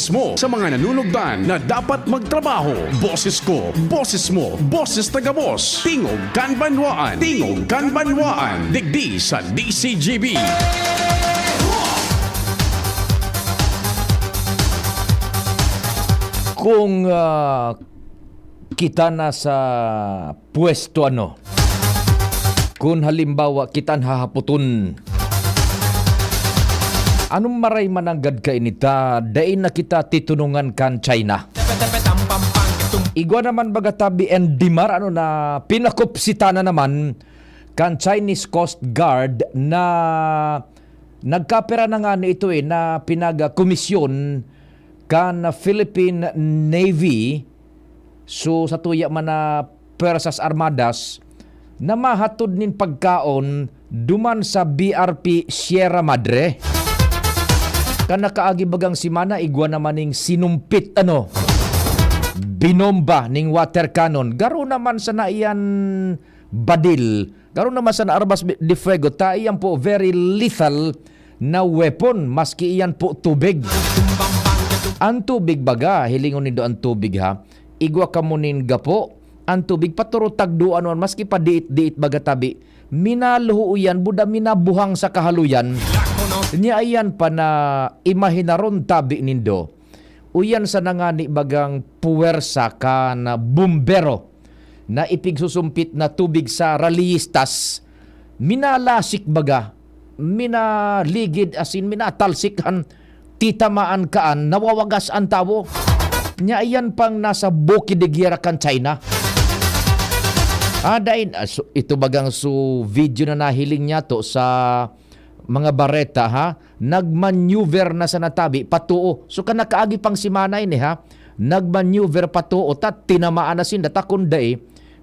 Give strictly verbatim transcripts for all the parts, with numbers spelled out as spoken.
mo sa mga nanunugdan na dapat magtrabaho. Boses ko, boses mo, boses tagabos. Tingog kan Banwaan. Tingog kan Banwaan. Digdi sa D C G B. Kung, ah, kita na sa pwesto, ano, kun halimbawa, kita an hahapoton, anong maray mananggad kaini ta dai na kita titunongan kan China? Igwa naman baga tabi and Dimar, ano, na pinakupsitan na naman kan Chinese Coast Guard na nagkapira na ngani ito, eh, na pinagkomisyon kan Philippine Navy. So, sa tuya man na Puwersas Armadas na mahatod nin pagkaon duman sa B R P Sierra Madre. Kan nakaagi bagang semana, igwa naman ning sinumpit, ano, binomba ning water cannon. Garo naman sana iyan badil. Garo naman sana armas de fuego. Ta iyan po very lethal na weapon, maski iyan po tubig. Ang tubig baga, hilingon nindo ang tubig, ha? Igwa kamo nin gapo, ang tubig paturotagduan man, maski pa diit-diit baga tabi. Minaluho iyan, buda minabuhang sa kahaloyan. Nya iyan pa na imahinaron tabi nindo. Uyan sa nangani bagang puwersa kan bumbero na ipigsusumpit na tubig sa raliyistas, minalasik baga, minaligid asin minatalsik an titamaan kaan, nawawagas an tawo. Nya iyan pang nasa buki de giyera kan China. Ah, dai, ah, so, ito bagang so video na nahiling niya to sa mga bareta, ha? Nagmaneuver na sana tabi, patuo. So, kan nakaagi pang semana ini, ha? Nagmaneuver patuo, ta tinamaan na sinda, ta kun dai,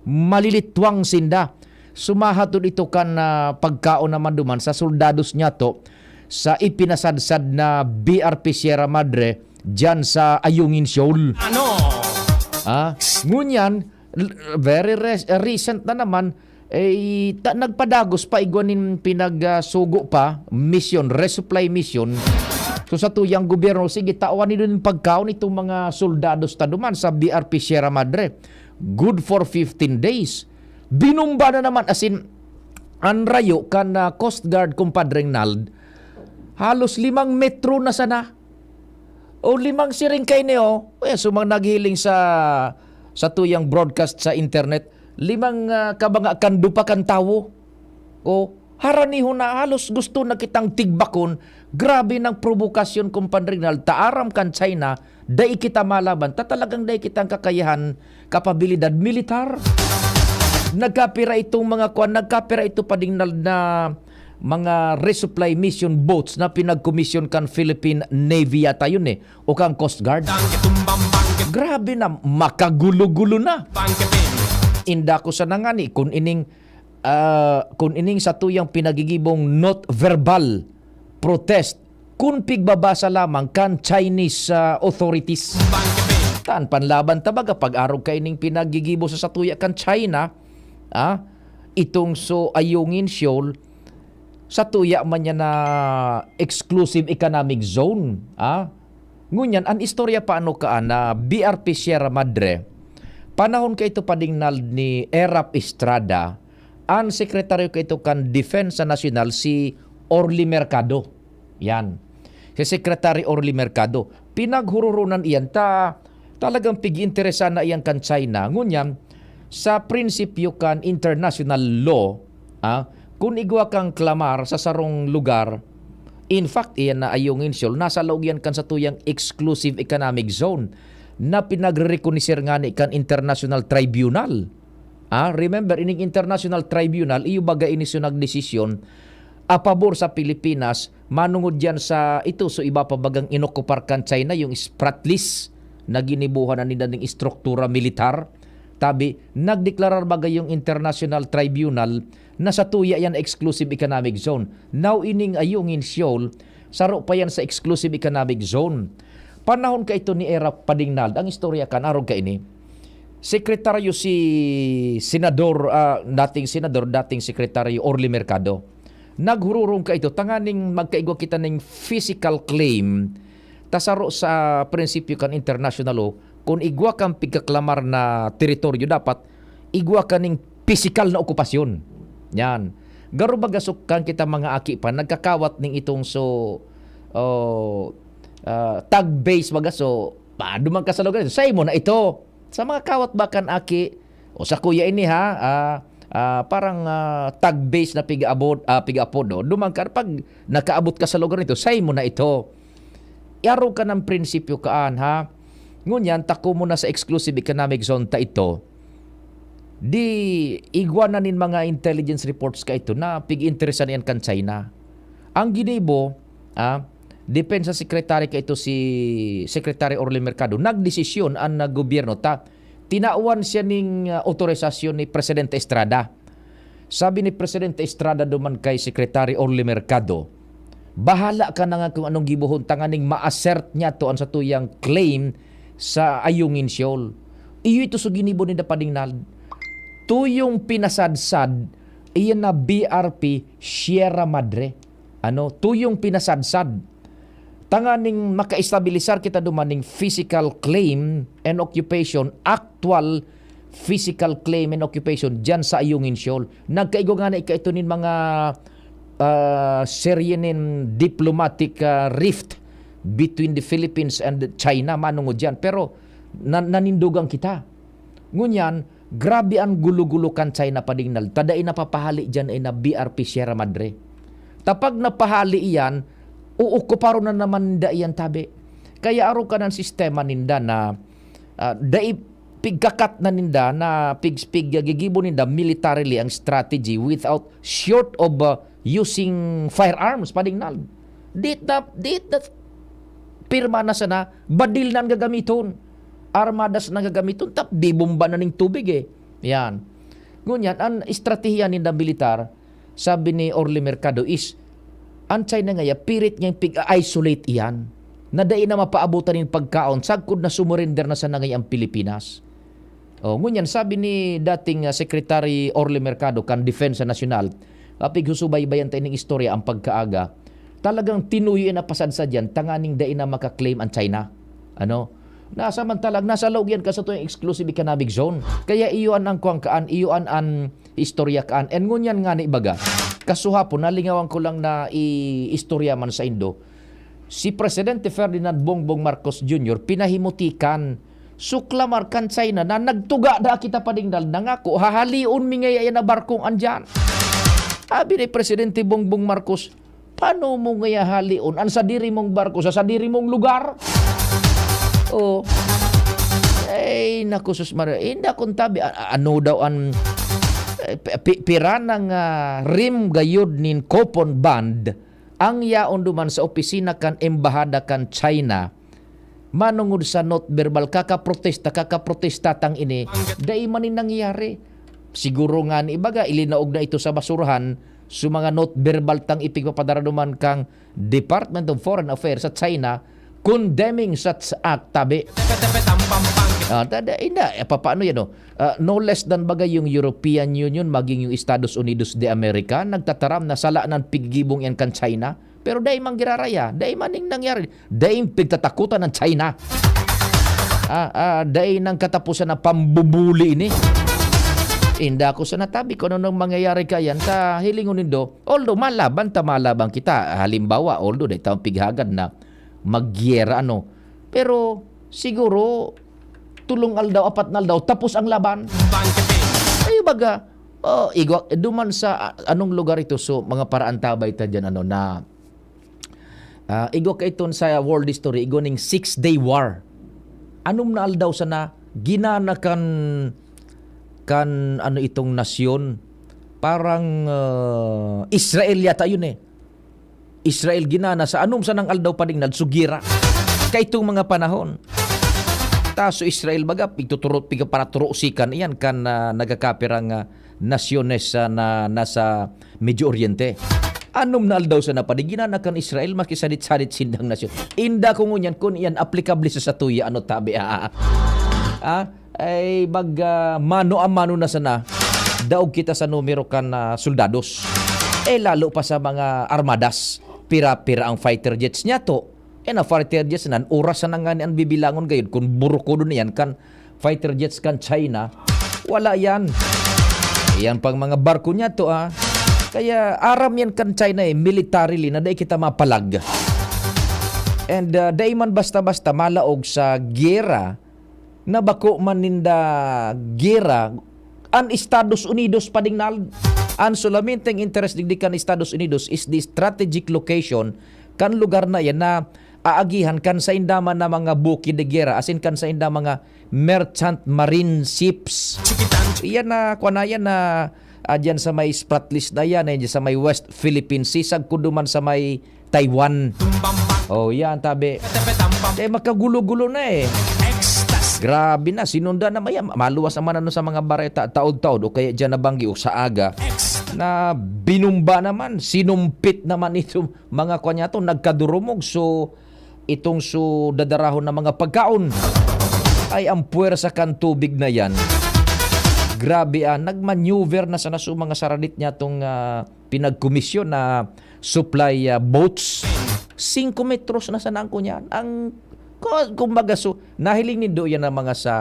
malilitwang sinda. Sumahatod ito kan, ah, pagkaon naman duman sa soldados niya to sa ipinasadsad na B R P Sierra Madre diyan sa Ayungin Shoal. Ano? Ah, ngunyan, l-, very res-, recent na naman, eh, ta-, nagpadagos pa igwa nin pinag, ah, sugo pa, mission, resupply mission. So, sa tuyang gobyerno, sige, tawan nindo nin pagkaon itong mga soldados ta duman sa B R P Sierra Madre. Good for fifteen days. Binumba na naman, as in, an rayo kan, ah, Coast Guard, Compadre Nald, halos limang metro na sana. O limang siring kaini, oh. Kaya sa mga naghiling sa, sa tuyang broadcast sa internet, limang, ah, kabanga kan dupa kan tawo. O, haraniho na halos gusto na kitang tigbakon. Grabe nang probokasyon, Compadre Nald, ta aram kan China, dai kita malaban, ta talagang dai kitang kakayahan, kapabilidad militar. Nagkapira itong mga kwan, nagkapira ito pa ding nal-, na mga resupply mission boats na pinagkomisyon kan Philippine Navy yata yun eh, o kan Coast Guard. Grabe na, makagulo-gulo na. Inda ko sa nangani, kung ining, ah, kung ining sa tuyang pinagigibong not verbal protest, kun pigbabasa lamang kan Chinese, ah, authorities. Tan panlaban ta baga pag-arog kaining pinagigibo sa satuya kan China, ah, itong so Ayungin Shoal, satuya man niya na exclusive economic zone, ah. Ngunyan, an istorya paano kaan na B R P Sierra Madre, panahon kaito padingnal ni Erap Estrada, an sekretaryo kaito kan Depensa Nasyonal si Orly Mercado. Yan. Si Secretary Orly Mercado. Pinaghuroronan iyan ta talagang pig-interesan na iyan kan China. Ngunyan, sa prinsipyo kan international law, ah, kun igwa kang klamar sa sarong lugar, in fact, iyan na Ayungin Shoal, nasa laog iyan kan satuyang exclusive economic zone na pinagrerekonoser ngani kan International Tribunal. Ah, remember, ining International Tribunal, iyo baga ini so nagdesisyon a pabor sa Pilipinas, manungod diyan sa ito, so iba pa bagang inokupar kan China, yung Spratlys, na ginibuhan na nila ning estruktura militar. Tabi, nagdeklarar baga yung International Tribunal na satuya yan exclusive economic zone. Now, ining Ayungin Shoal, saro pa yan sa exclusive economic zone. Panahon kaito ni Erap Padingnald, ang istorya kan arog kaini, sekretaryo si Senador, ah, dating Senador, dating Sekretaryo Orly Mercado. Naghururong kaito, tanganing magkaigwa kita ning physical claim Ta saro sa prinsipyo kan international law, kun igwa kang pigkaklamar na teritoryo, dapat igwa ka ning pisikal na okupasyon. Yan. Garo baga so kan kita mga aki pa, nagkakawat ning itong so, oh, ah, tag base baga so, "Paano man ka sa lugar? Sa imo na ito." Sa mga kawat ba kan aki, o sa kuya ini ha, ah, ah, parang, ah, tag base na piga-abot, ah, piga-apodo. Duman ka, pag nakaabot ka sa lugar nito, sa imo na ito. Iaro ka ng prinsipyo kaan, ha? Ngunyan, tako mo na sa exclusive economic zone ta ito. Di igwa na nin mga intelligence reports ka ito na pig-interesan yan kan China. Ang ginibo, ah, Depensa Secretary ka ito si Secretary Orly Mercado, nagdesisyon an, ah, gobyerno ta tinawan siya ning, ah, otorisasyon ni Presidente Estrada. Sabi ni Presidente Estrada duman kay Secretary Orly Mercado, "Bahala ka na nga kung anong gibohon tanganing ma-assert niya to an satuyang claim sa Ayungin Shoal." Iyo ito sa ginibo ni Dapadingnal. Tuyong pinasadsad, iyan na B R P Sierra Madre. Ano, tuyong pinasadsad. Tanganing makaestabilisar kita duman ning physical claim and occupation, actual physical claim and occupation diyan sa Ayungin Shoal. Nagkaigwa ngani kaito nin mga, ah, serye nin diplomatic, ah, rift between the Philippines and China manungod diyan. Pero na-, nanindogan kita. Ngunyan, grabe an gulo-gulo kan China, Padingnal, ta dai napapahali diyan ay na B R P Sierra Madre. Ta pag napahali iyan, uukuparon na naman ninda iyan tabi. Kaya arog kan sistema ninda na, ah, dai pigkakat na ninda na pig-, pig-, gigibo ninda militarily ang strategy without, short of, ah, using firearms, Padingnal. Dit na, dit na, pirma na sana, badil na an gagamiton. Armadas na gagamiton, tap, bibomba na ning tubig eh. Yan. Ngunyan, an estratehiya ninda militar, sabi ni Orly Mercado, is an China ngaya pirit niyang pig-isolate iyan na dai na mapaabotan nin pagkaon sagkod na sumurender na sana ngaya ang Pilipinas. Oh, ngunyan, sabi ni dating, ah, Secretary Orly Mercado kan Depensa Nasyonal, ah, pigsusubaybayan ta ining istorya an pagkaaga, talagang tinuyo na pasadsad yan tanganing dai na maka-claim an China. Ano? Na samantalang nasa laog yan kan satuyang exclusive economic zone. Kaya iyo an, an kuwang kaan, iyo an, an istorya kaan. And ngunyan ngani baga, kasuhapon, nalingawan ko lang na i-istorya man saindo. Si Presidente Ferdinand Bongbong Marcos Junior pinahimutikan, suklamar kan China na nagtuga daa kita, Padingnal, nangako, hahalion mi ngaya yan na barkong andyan. Sabi ni Presidente Bongbong Marcos, "Paano mo ngaya halion an sadiri mong barko sa sadiri mong lugar?" Oh. Ay, naku, sus Maria. Inda kung tabi, a-, a-, ano daw an, eh, pi-, pi-, pira nang, ah, rim gayod nin coupon bond ang yaon duman sa opisina kan Embahada kan China manungod sa not verbal, kakaprotesta, kakaprotesta tang ini, dai man ni nangyari. Siguro ngani, ibaga, ilinaog na ito sa basurahan, so mga not verbal tang ipigpapadara duman kang Department of Foreign Affairs sa China, condemning such act, tabi. Ah, tada, inda, eh, papaano yan, oh? Ah, no less than baga yung European Union, maging yung Estados Unidos de America, nagtataram na sala nan pigibong yan kan China. Pero dai man giraraya, dai man ning nangyari, dai pigtatakutan ng China. Ah, ah, dai nang katapusan na pambubuli ini. Inda ko sa natabi kung ano nang mangyayari kayan sa hilingon nindo. Although malaban ta, malaban kita. Halimbawa, although dai tawon pighagad na magyera, ano. Pero siguro, tulong aldaw, apat na aldaw, tapos ang laban. Ay, baga, oh, igwa, duman sa, ah, anong lugar ito? So, mga paraan tabay ta dyan, ano, na, ah, igwa ka iton sa world history, igwa ning Six Day War. Anom na aldaw sana, ginana kan, kan, ano itong nasyon, parang, ah, Israel yata yun eh. Israel ginana sa anom sanang aldaw pa ding nagsugira. Kaitong mga panahon. Ta so Israel baga, pigtuturo, pigpaparaturusikan iyan kan, ah, nagkakapirang, ah, nasyones, ah, na nasa Medio Oriente. Anom na aldaw sana pa ding ginana kan Israel, maski sadit-sadit sindang nasyon. Inda ko ngunyan, kun iyan aplikable sa satuya, ano tabi, ah, ah, ah. Ay, baga, mano a mano na sana, daog kita sa numero kan, ah, soldados. Eh, lalo pa sa mga armadas. Pira-pira ang fighter jets niya to. Eh, na fighter jets na, oras na nga ni an bibilangon gayod kun burukodon na yan kan fighter jets kan China. Wala yan. Yan pang mga barko niya to, ah. Kaya aram yan kan China, eh, militarily, na dai kita mapalag. And, ah, dai man basta-basta malaog sa giyera na bako man ninda giyera an Estados Unidos, padingnal. An solamenteng interes digdi kan Estados Unidos is the strategic location kan lugar na yan na aagihan kan sainda man na mga buki de giyera, asin kan sainda mga merchant marine ships. Iyan na, kwa na yan na, ah, diyan sa may Spratlys na yan, eh, diyan sa may West Philippine Sea, sagkod duman sa may Taiwan. Oh, yan, tabi. Eh, makagulo-gulo na eh. Grabe na, sinunda na maya, maluwas naman ano sa mga bareta, taod-taod, o kaya dyan nabanggi o sa aga, na binumba naman, sinumpit naman ito, mga kwa niya to, nagkadurumog. So, itong so dadarahon na mga pagkaon ay ang puwersa kan tubig na yan. Grabe ah, nagmaneuver na sana so mga saradit niya tong, ah, pinagkomisyon na supply, ah, boats. Singko metros na sana ang kunyan. Ang, ku-, kumbaga, so, nahiling nindo yan ang mga sa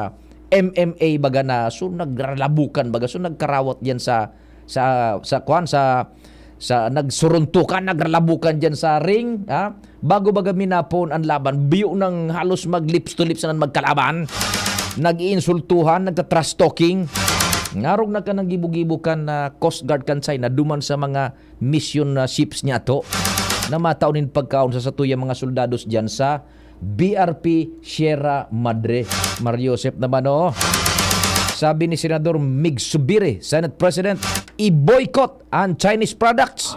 M M A baga na, so, nagralabukan baga, so, nagkarawat yan sa, sa, sa, kwan, sa, sa, nagsuruntukan, nagralabukan dyan sa ring, ha? Bago baga minapon ang laban, biyo nang halos mag-lips to lips na magkalaban. Nag-iinsultuhan, nagka-trash talking. Ngarog na ka naggibo-gibo kan, ah, Coast Guard kan China, duman sa mga mission na ships niya to, na matao nin pagkaon sa satuyang mga soldados diyan sa B R P Sierra Madre. Mar Joseph naman, oh. Sabi ni Senador Mig Subiri, Senate President, i-boycott ang Chinese products.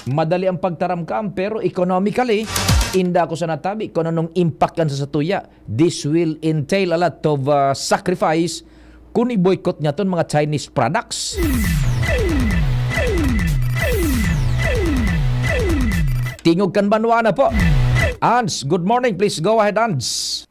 Madali ang pagtaramkam, pero economically, inda ako sa natabi kung anong impact yan sa satuya. This will entail a lot of, uh, sacrifice kung i-boycott niya ton mga Chinese products. Tingog kan banwa na po. Ans, good morning. Please go ahead, Ans.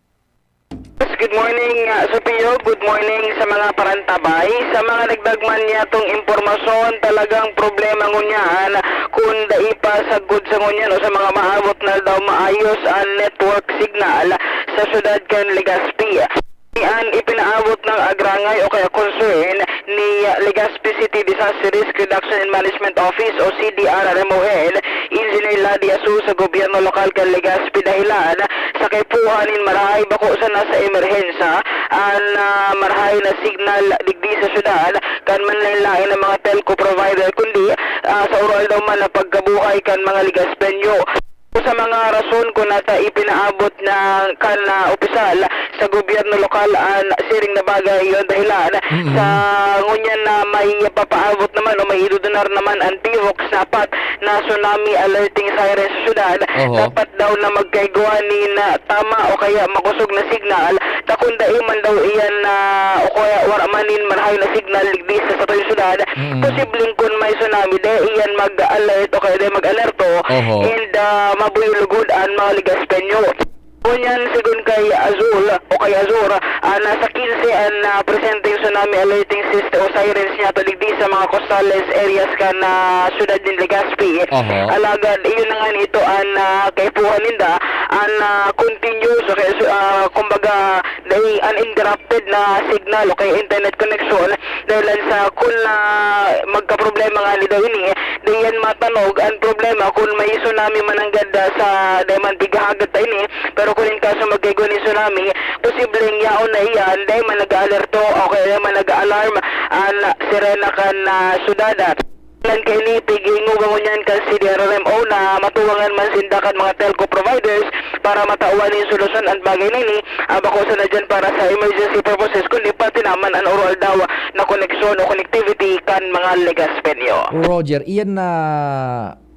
Good morning, uh, Sir Pio. Good morning sa mga parantabay. Sa mga nagdagman niya tong impormasyon, talagang problema ngunyan kung dai pa sagkod sa ngunyan o sa mga maabot na daw maayos ang network signal sa syudad kan Legazpi. An ipinaabot ng agrangay o kaya concern ni Legazpi City Disaster Risk Reduction and Management Office o C D R R M O Head Engineer Ladi Asu sa gobyerno lokal kan Legazpi dahilan sa kaipuhan nin marahay bako sana sa emerhensya an, ah, marahay na signal digdi sa syudad kan manlaen-laen na mga telco provider kundi, ah, sa oro-aldaw man na pagkabuhay kan mga Legazpeño. Sa mga rason kun nata ipinaabot na kan, ah, opisyal sa gobyerno lokal an siring na bagay, yon dahilan sa ngunyan na may papaabot naman o may idudunar naman an T V O C na apat na tsunami alerting siren sa syudad. Oho. Dapat daw na magkaigwa nin, ah, tama o kaya makosog na signal, ta kun dai man daw iyan na o kaya wara man nin marahay na signal digdi sa satuyang syudad, posibleng kun may tsunami, dai iyan mag-alert o kaya dai mag-alerto, Oho. and, ah, mabuyo lugod an mga Legazpeño. Ngunyan, sigon kay Azul o kay Azur, ah, nasa quince an, ah, presenteng tsunami alerting system o sirens niya to digdi sa mga coastal areas kan, ah, syudad nin Legazpi. Oho. Alagad, iyon na nga nito an, ah, kaipuhan ninda, an, ah, continuous o kaya, ah, kumbaga, dai uninterrupted na signal o kaya internet connection. Dahilan sa kun, ah, magkaproblema nga ni daw ini, dai yan matanog. An problema, kun may tsunami mananggad, ah, sa dai man tighahagat ta ini, pero kun in kaso magkaigwa nin tsunami, posibleng yaon na iyan, dai man nag-aalerto o kaya dai man nag-aalarm an sirena kan, ah, syudad. Dahilan kaini, pighinguga ngunyan kan C D R R M O na matuwangan man sinda kan mga telco providers para matawan nin solusyon an bagay na ini, ah, bako sana diyan para sa emergency purposes, kundi pati naman an oro-aldaw na koneksyon o connectivity kan mga Legazpeño. Roger, iyan na,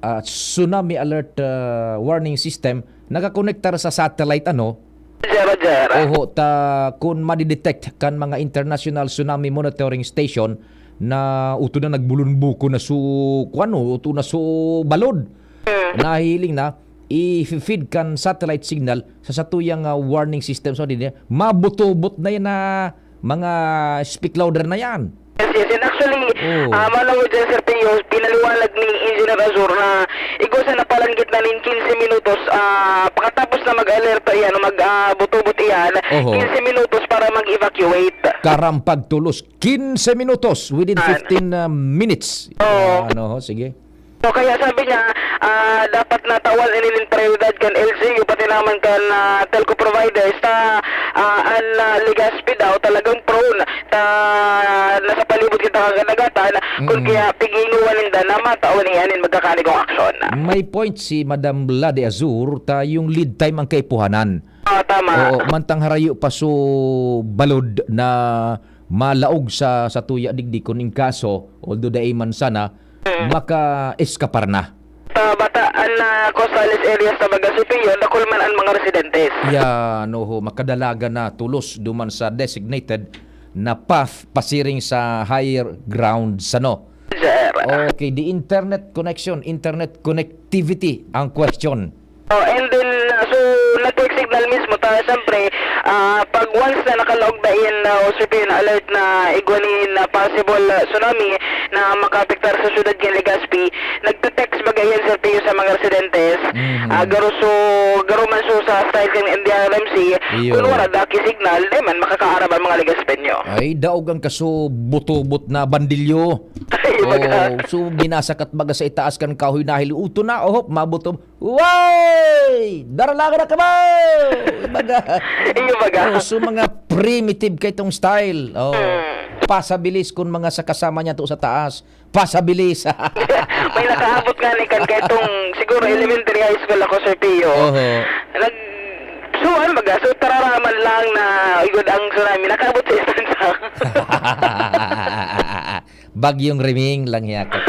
ah, tsunami alert, ah, warning system, nakakonektar sa satellite, ano? Roger, Roger. Oho, ta kun madidetect kan mga International Tsunami Monitoring Station na utod na nagbulunbuko na su, kuwan, o, utod na su balod. Nahihiling na, i-feed kan satellite signal sa satuyang, ah, warning system. So, di niya, mabutobot na yan na mga speak louder na yan. Yes, yes. And actually, Oh. ah, manong dyan, Sir Pio, pinaliwanag ni Engineer Azur na Igwa sa napalanggit na nin quince minutos, ah, pakatapos na mag-alerto iyan o mag, ah, butubot iyan, Oho. quince minutos para mag-evacuate. Karampag tulos, quince minutos within Ah. fifteen, ah, minutes. Oo. Ah, ano ho, sige. So, kaya sabi niya, ah, dapat natawan ini nin prioridad kan L G U, pati naman kan, ah, telco providers ta, ah, an, ah, Legazpi daw talagang prone ta nasa palibot kita kan kadagatan, kun Mm. kaya piginguan ninda na matawan iyan nin magkakanigong aksyon. May point si Madam La de Azur, ta yung lead time ang kaipuhanan. Ah, tama. Oo, mantang harayo pa so balod na malaog sa, sa tuya digdi, kun in kaso, although dai man sana, Mm. maka-eskapar na. Sa Bataan na coastal areas na baga, Sir Pio, dakul man ang mga residentes. Yan, oho, makadalagan na tulos duman sa designated na path pasiring sa higher ground sano. Sir. Okay, the internet connection, internet connectivity ang question. Oh, and then, uh, so, network signal mismo, ta, siyempre, ah, pag once na nakalaog na in, uh, o sabihin, alert na igwa nin, uh, possible, uh, tsunami na makaapektar sa syudad kan Legazpi, nagte-text baga yan, Sir Pio, sa mga residentes. Mhm. Ah, garo so, garo man so sa style kan N D R M C, Iyo. kun wala daki signal, di man makakaaram ang mga Legazpeño. Ay, daog ang kaso butubot na bandilyo. Ay, baga. Oh, so, ginasakat baga sa itaas kan kahoy na hili. Uto na, ohop, mabuto. Way! Daralangan na kamo! Baga. Iyo, baga. Oh, so, mga primitive kaitong style. Oh. Hmm. Pasabilis kun mga sa kasama niya to sa taas. Pasabilis. May nakaabot nga ni kan kaitong, siguro, elementary high school ako, Sir Pio. Oho. Nag-, so, ano baga? So, tararaman lang na igod ang tsunami. Nakaabot sa istansa. Bagyong Riming lang hiya ka.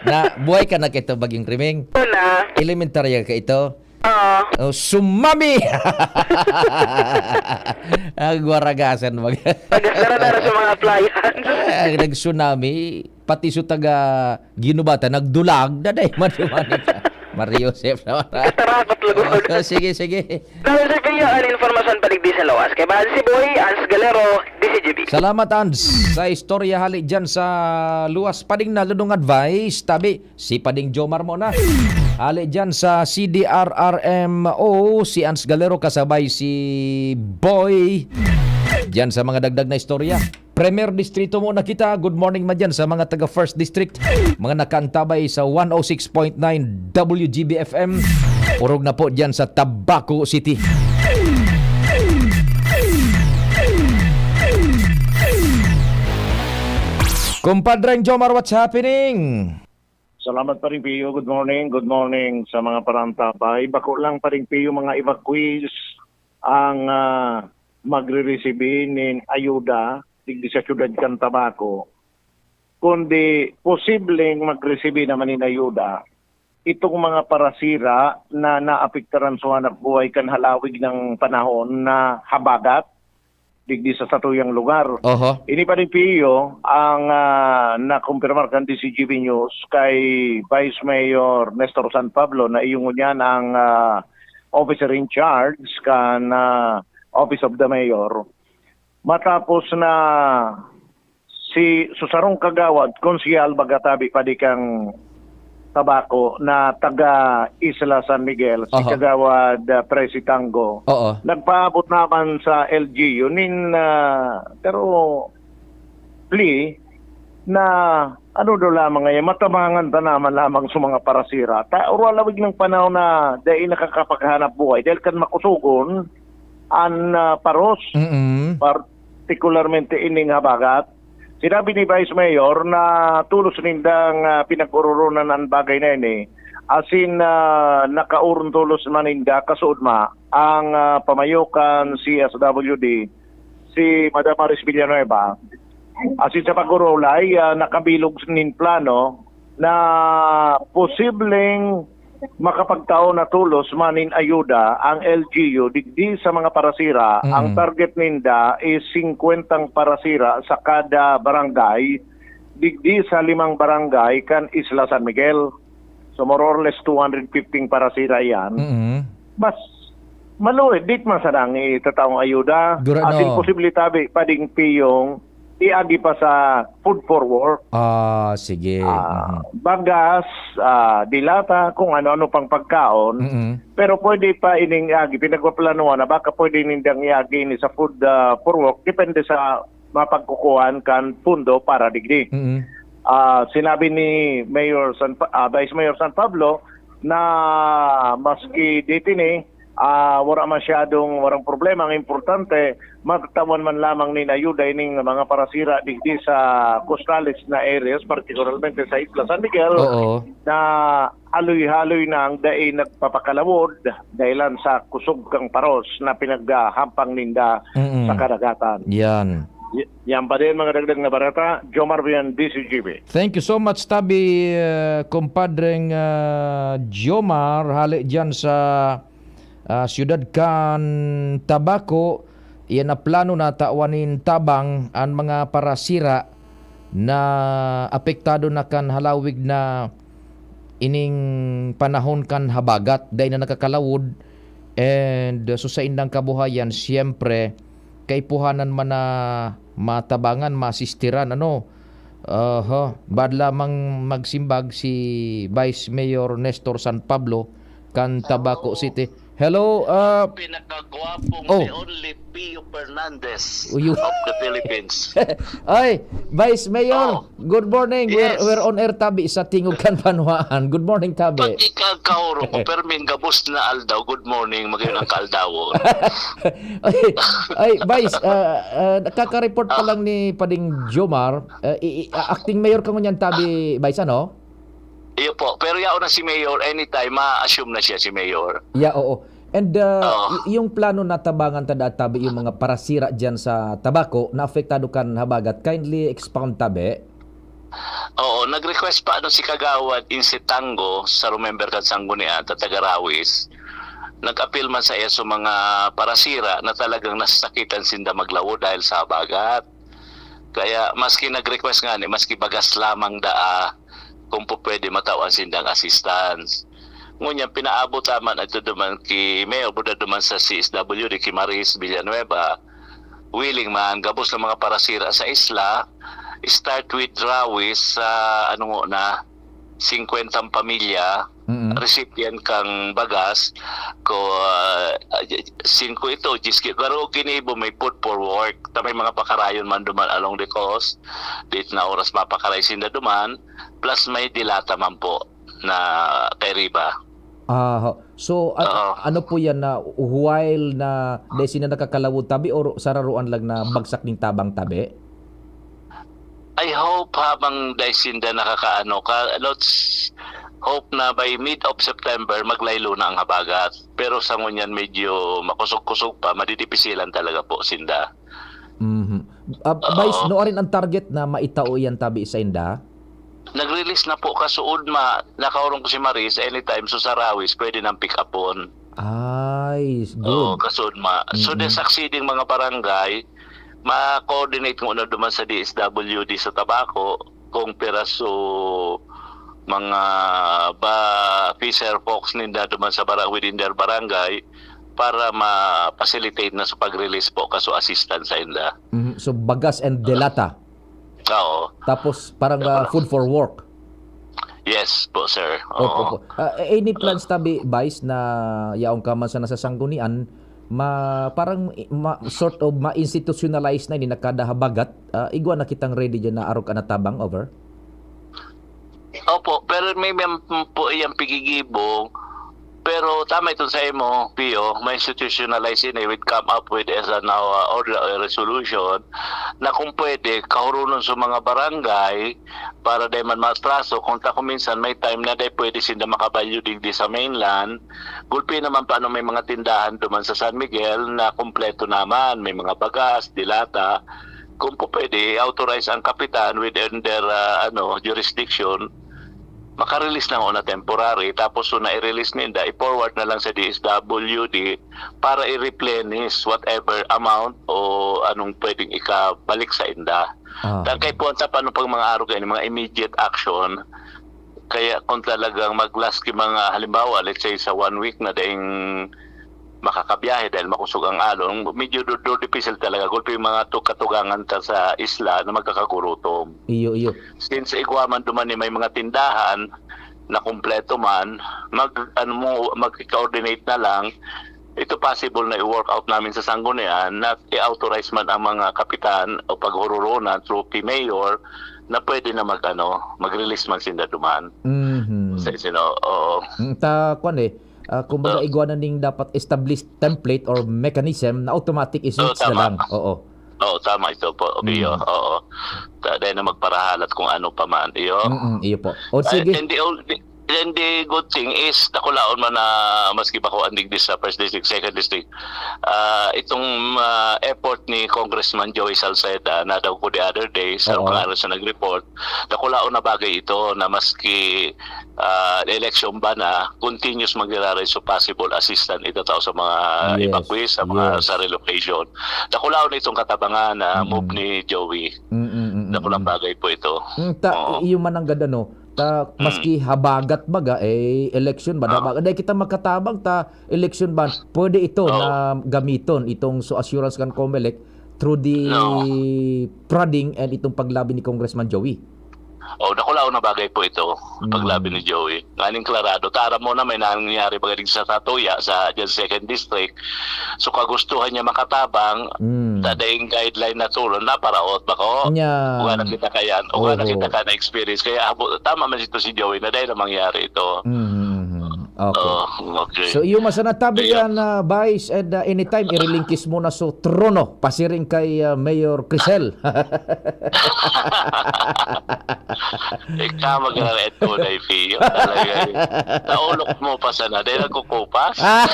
Na, buhay ka na kito, Bagyong Riming? Una. Elementarya ka ito? Oo. Oh, sumami! Ang waragasan mag- Pagkasara-dara sa mga appliance. Ah, nag-tsunami, pati sa taga Ginubata, nagdulag, daday, madumani ka. Mario Joseph naman. Tarakot lugod. Oh, sige, sige. Dahil sa kaya, ang informasyon paligdi sa lawas. Kay Bahan si Boy, Ans Galero, D C G B. Salamat, Ans, sa istorya hali dyan sa luwas. Pading na, Ludong Advice, tabi, si Pading Jomar mo na. Hali dyan sa C D R R M O, si Ans Galero kasabay si Boy. Dyan sa mga dagdag na istorya. Premier Distrito muna kita. Good morning man dyan sa mga taga First District, mga nakaantabay sa one oh six point nine W G B F M. Orog na po dyan sa Tabaco City. Kumpadreng Jomar, what's happening? Salamat, Paring Pio. Good morning. Good morning sa mga parantabay. Bako lang, Paring Pio, mga evacuees ang, ah, magre-receive nin ayuda digdi sa siyudad kan Tabaco, kundi posibleng magresibir naman nin ayuda itong mga parasira na naapektaran sa hanapbuhay kan halawig na panahon na habagat digdi sa satuyang lugar. Oho. Ini pa rin, Pio, ang, ah, nakumpirmar kan D C G B News kay Vice Mayor Nestor San Pablo na iyo ngunyan ang, ah, officer in charge kan, ah, Office of the Mayor. Matapos na si, sa sarong kagawad, konsehal baga tabi padi kan Tabaco na taga Isla San Miguel, si Aha. Kagawad, ah, Presi Tango, Oo. nagpaabot naman sa L G U nin, ah, pero plea na ano daw lamang ngayon, matabangan ta naman lamang sa mga parasira. Ta, oralawig ng panahon na dai nakakapaghanap buhay dahil kan makusugon an, ah, paros, Mm-mm. partikularmente ining habagat. Sinabi ni Vice Mayor na tulos nindang, ah, pinag-ororonan an bagay na ini, asin, ah, nakaoron tulos man ninda kasuodma ang, ah, pamayokan C S W D, si Madam Maris Villanueva. Asin sa pag-orolay, ah, nakabilog nin plano na posibleng makapagtao na tulos man nin ayuda ang L G U digdi sa mga parasira. Mm. Ang target ninda is singkwentang parasira sa kada barangay digdi sa limang barangay kan Isla San Miguel. So, more or less two hundred fifty parasira yan. Mm. Mas maluwid, di man sana ang itataong ayuda. Gura-, As in, no. posible tabi, pading piyong iagi pa sa food for work. Ah, sige. Ah, Mhm. bagas, ah, dilata, kung ano-ano pang pagkaon. Mm-mm. Pero pwede pa ining iagi, pinagpaplanuhan na baka pwede nindang iagi ini sa food, ah, for work, depende sa mapagkukuhan kan pundo para digdi. Mm-mm. Ah, sinabi ni Mayor San Pa-, ah, Vice Mayor San Pablo na maski dito ni, ah, wala masyadong, walang problema. Ang importante, matawan man lamang nin ayuda ining mga parasira digdi sa coastales na areas, particularmente sa Isla San Miguel, Oo. na haloy-haloy na ang dai nagpapakalawod dahilan sa kusog kang paros na pinaghahampang ninda Mm-mm. sa kadagatan. Yan. Y-, yan pa din mga dagdag na barata, Jomar Vian, D C G B. Thank you so much, Tabi, uh, kumpadreng, uh, Jomar, hali dyan sa, uh, siyudad kan Tabaco. Iyan na plano na tawan nin tabang an mga parasira na apektado na kan halawig na ining panahon kan habagat, dai na nakakalawod, and, uh, so sa indang kabuhayan, siyempre, kaipuhanan man na matabangan, maasistiran, ano? Aha, baad lamang magsimbag si Vice Mayor Nestor San Pablo kan Tabaco City. Hello, uh, Pinakagwapong Oh. the only Pio Fernandez Uyo. of the Philippines. Ay, Vice Mayor, Oh. good morning. We're, Yes. we're on air, Tabi, sa Tingog kan Banwaan. Good morning, Tabi. Pag ikagkaurong ko, perming gabos na aldaw, good morning, magayon ang kaaldawon. Ay, ay, Vice, ah, ah, kaka-report pa Ah. lang ni Pading Jomar, ah, i-, i-, ah, acting mayor ka ngunyan, Tabi, Vice, ano? Iyo po, pero yaon na si Mayor, anytime, ma-assume na siya si Mayor. Yeah, oo. And, ah, Oo. y-, yung plano na tabangan ta daan, Tabi, yung mga parasira dyan sa Tabaco na apektado kan habagat, kindly expound, Tabi. Oo, nag-request pa ano si Kagawad Inse Tango sa Remember kan Sanggunian, ta taga Rawis. Nag-apil man sa iya sa mga parasira na talagang nasasakitan sinda maglawod dahil sa habagat. Kaya maski nag-request nga ni, maski bagas lamang daa, kung po pwede matawan sindang assistance. Ngunyan, pinaabot naman ito duman ki Mayor, buda duman sa C S W D, ki Maris Villanueva. Willing man, gabos na mga parasira sa isla, start with Rawis sa, ano ngo na, singkwentang pamilya, Mm. recipient kang bagas, ko, ah, singko ito, diyes ki-, pero ginibo may food for work. Ta may mga pakarayon man duman along the coast, dito na oras mapakaray sinda duman, plus may dilata man po na kairiba. Aha. So, a-, Oo. ano po yan na while na dai sinda nakakalawod, Tabi, or sararoan lang na bagsak ning tabang, Tabi? I hope habang dai sinda nakakaano ka, let's hope na by mid of September, maglaylo na ang habagat. Pero sa ngunyan, medyo makusog-kusog pa, madidipisilan talaga po sinda. Mhm. Ah, Oo. Vice, nuarin ang target na maitao iyan, Tabi, sainda? Nag-release na po kasuod ma, nakaurong ko si Maris, anytime, so sa Rawis, pwede nang pick upon. Ay, Oo, good. kasuod ma. So, Mm-mm. the succeeding mga barangay, ma-coordinate ko na duman sa D S W D sa Tabaco, kung piraso mga ba, fisher folks ninda duman sa bara-, within their barangay, para ma-facilitate na sa pag-release po, kaso assistance sa inda. Mhm. So, bagas and delata. Oo. Tapos, parang, ah, Pero food for work. Yes po, sir. Opo, Oo. opo. Ah, any plans, Tabi, Vice, na yaon ka man sana sa sanggunian, ma-, parang, ma-, sort of ma-institutionalize na ini na kada habagat, ah, igwa na kitang ready diyan na arog ka na tabang, over? Opo, pero may, may po iyang pigigibo. Pero tama itong sa imo, Pio, ma-institutionalize ini, we'd come up with as an, uh, order or resolution na kung pwede, kahurunon sa mga barangay para dai man maatraso, kung ta kung minsan may time na dai pwede sinda makabalyo digdi sa mainland, gulpi naman paano may mga tindahan duman sa San Miguel na kompleto naman, may mga bagas, dilata, kung po pwede, i-authorize ang kapitan within their, ah, ano, jurisdiction, maka-release lang una temporary, tapos so na i-release ninda, i-forward na lang sa D S W D para i-replenish whatever amount o anong pwedeng ikabalik sa inda. Ah. Tangkay po ang tapa ng pag mga araw kayo, mga immediate action. Kaya kung talagang mag-last ki mga, halimbawa, let's say sa one week na daing makakabiyahe dahil makusog ang alon. Medyo du-, du-, difícil talaga. Gulpi yung mga tu-, katugangan ta sa isla na magkakagurutom. Iyo, iyo. Since igwa man duman ni may mga tindahan na kumpleto man, mag, ano mo, mag-coordinate na lang. Ito possible na i-work out namin sa Sanggunian na i-authorize man ang mga kapitan o paghururonan through P Mayor na pwede na mag, ano, mag-release man sinda duman. Mhm. Sa sino, oo. Mm, ta, kwan eh, ah, kumbaga, Oo. igwa na ning dapat established template or mechanism na automatic Oo, i-switch na tama. lang. Oo. Oo, tama ito po, Bio. Mm. Oo. Ta-, dahil na magparahalat kung ano pa man. Iyo. Mm, iyo po. O, Ay, sige. and the ol-, the, and the good thing is, nakulaon man na maski ba ko ang digdi sa first district, second district, ah, itong, ah, effort ni Congressman Joey Salceda, na daw ko the other day, sa Oo. kung ano siya nag-report, nakulaon na bagay ito na maski, ah, election ba na, continuous magriraray so possible assistance ito tao sa mga Yes, evacuees, sa mga yes. sa relocation. Nakulaon na itong katabangan na Mm. move ni Joey. Mm, mm, mm, Nakulang mm. bagay po ito. Mm, ta-, Oo. iyo man ang ganda, no? Ta, Mm. maski habagat baga, eh, election ba? Oo. Habagat, dahil kita magkatabang ta, election ban, pwede ito Oo. na gamiton, itong so assurance kan Comelec through the No. prodding and itong paglabi ni Congressman Joey. Oh, nakulaw na bagay po ito, paglabi Mm. ni Joey. Nganing klarado, tara mo na may nangyari ba sa Satuya, sa, dyan sa second district. So, kagustuhan niya makatabang, Mm. ta daing guideline na tulon, naparaot ba ko? Nya. Uga na kita kayan, uga na Oho. kita ka na experience. Kaya, abo, tama man ito si Joey na dahil na mangyari ito. Mm, mm, mm. Okay. Oh, okay. So, iyo man sana tabi Kaya yan, ah, Vice, and, ah, anytime, irilingkis mo na so trono, pasiring kay, ah, Mayor Crisel. Ikaw, mag-red ko na ipiyo. Talaga, eh. Naulok mo pa sana, dahil nagkukupas. Ah,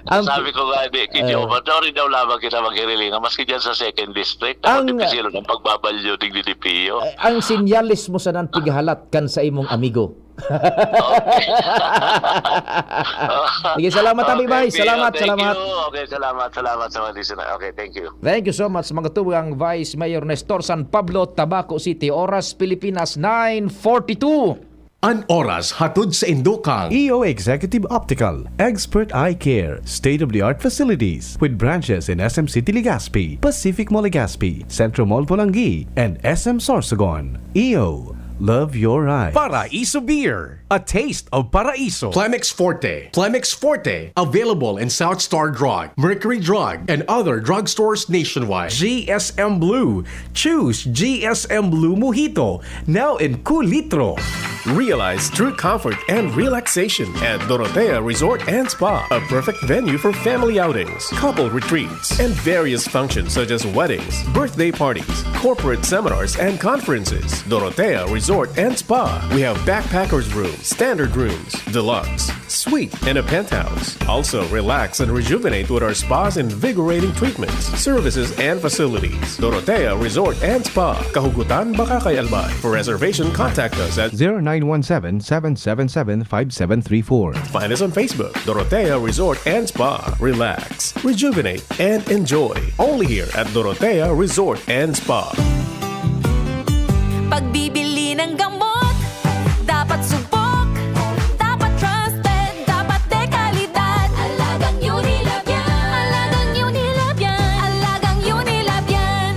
ang Sabi ko nga, di, kay Eh. Jehovah, sorry daw lamang kita maghirilingan, maski dyan sa second district, Ang ang dipisilan ng pagbabalyo, digdi di piyo. Eh, ang sinyalis mo sana ang pighalat kan sa imong amigo. Okay. Sige, salamat, Abi Okay, Bay. Pio. Salamat, Thank salamat. you. Okay, salamat, salamat sa mga listener. Okay, thank you. Thank you so much, mga tugang Vice Mayor Nestor San Pablo, Tabaco City. Oras, Pilipinas, nine forty-two. An oras hatod sa indo kang E O Executive Optical, Expert Eye Care, state-of-the-art facilities with branches in S M City Legazpi, Pacific Mall Legazpi, Centro Mall Polangui, and S M Sorsogon. E O, love your eyes. Paraiso Beer, a taste of Paraiso. Plemex Forte. Plemex Forte, available in South Star Drug, Mercury Drug, and other drugstores nationwide. G S M Blue. Choose G S M Blue Mojito, now in kulitro. Realize true comfort and relaxation at Dorotea Resort and Spa, a perfect venue for family outings, couple retreats, and various functions such as weddings, birthday parties, corporate seminars, and conferences. Dorotea Resort and Spa. We have backpackers room, standard rooms, deluxe, suite, and a penthouse. Also, relax and rejuvenate with our spa's invigorating treatments, services, and facilities. Dorotea Resort and Spa, Kahugutan, Bacacay, Albay. For reservation, contact us at zero nine one seven, seven seven seven, five seven three four. Find us on Facebook, Dorotea Resort and Spa. Relax, rejuvenate, and enjoy. Only here at Dorotea Resort and Spa. Pagbibili ng gamot, dapat subok, dapat trusted, dapat dekalidad. Alagang Unilab yan. Alagang Unilab yan. Alagang Unilab yan.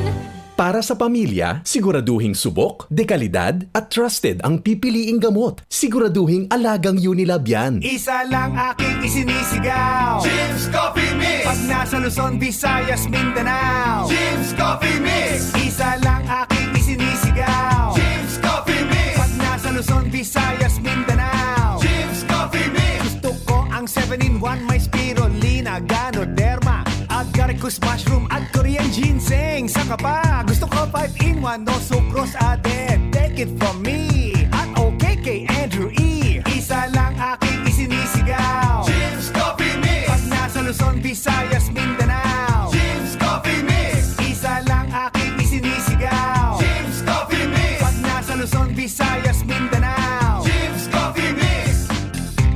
Para sa pamilya, siguraduhing subok, dekalidad, at trusted ang pipiliing gamot. Siguraduhing alagang Unilab yan. Isa lang aking isinisigaw. Jim's Coffee Mix. Pag nasa Luzon, Visayas, Mindanao. Jim's Coffee Mix. Isa lang aking isinisigaw. Jim's Coffee Mix. Pag nasa Luzon, Visayas, Mindanao. Jim's Coffee Mix. Gusto ko ang seven-in-one, may spirulina, ganoderma, agaricus mushroom at Korean ginseng. Saka pa, gusto ko five-in-one, no sucrose added. Take it from me at okay kay Andrew E. Isa lang aking isinisigaw. Jim's Coffee Mix. Pag nasa Luzon, Visayas, Mindanao. Jim's Coffee Mix. Isa lang aking isinisigaw. Jim's Coffee Mix. Pag nasa Luzon, Visayas, Mindanao. Jim's Coffee Mix.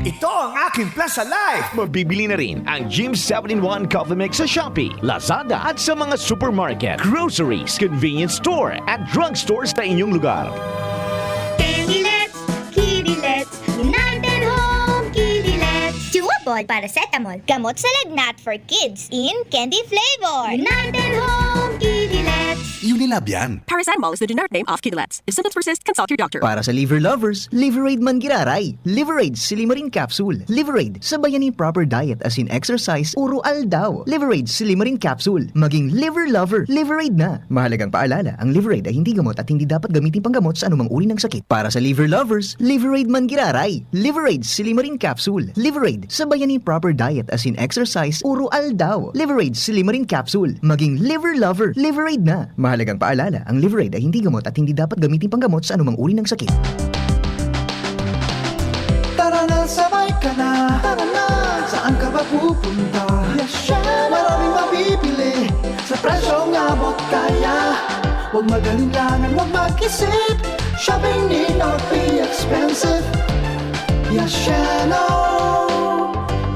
Ito ang aking Plaza Life. Mabibili na rin ang Jim's seven-in-one Coffee Mix sa Shopee, Lazada at sa mga supermarket, groceries, convenience store at drugstore sa inyong lugar. Kinilet, kinilet, United Home, kinilet. Chuwag! Pod Paracetamol, gamot sa lagnat for kids in candy flavor. United Home Kidilets. Unilab yan. Paracetamol is the generic name of Kidilets. If symptoms persist, consult your doctor. Para sa liver lovers, Liveraid man giraray. Liveraid Silimarin Capsule. Liveraid, sabayan ni proper diet as in exercise, uro aldaw. Liveraid Silimarin Capsule. Maging liver lover, Liveraid na. Mahalagang paalala, ang Liveraid ay hindi gamot at hindi dapat gamitin panggamot sa anumang uri ng sakit. Para sa liver lovers, Liveraid man giraray. Liveraid Silimarin Capsule. Liveraid, sabayan ni proper diet as in exercise, uro aldaw. Liveraid Silimarin Capsule. Maging liver lover, Liveraid na. Mahalagang paalala, ang Liveraid ay hindi gamot at hindi dapat gamitin panggamot sa anumang uri ng sakit. Tara na, sabay ka na. Tara na, saan ka ba pupunta? Yes, syempre. Maraming mabibili sa presyong abot kaya. Huwag mag-alinlangan, huwag mag-isip. Shopping need not be expensive. Yes, Sheno.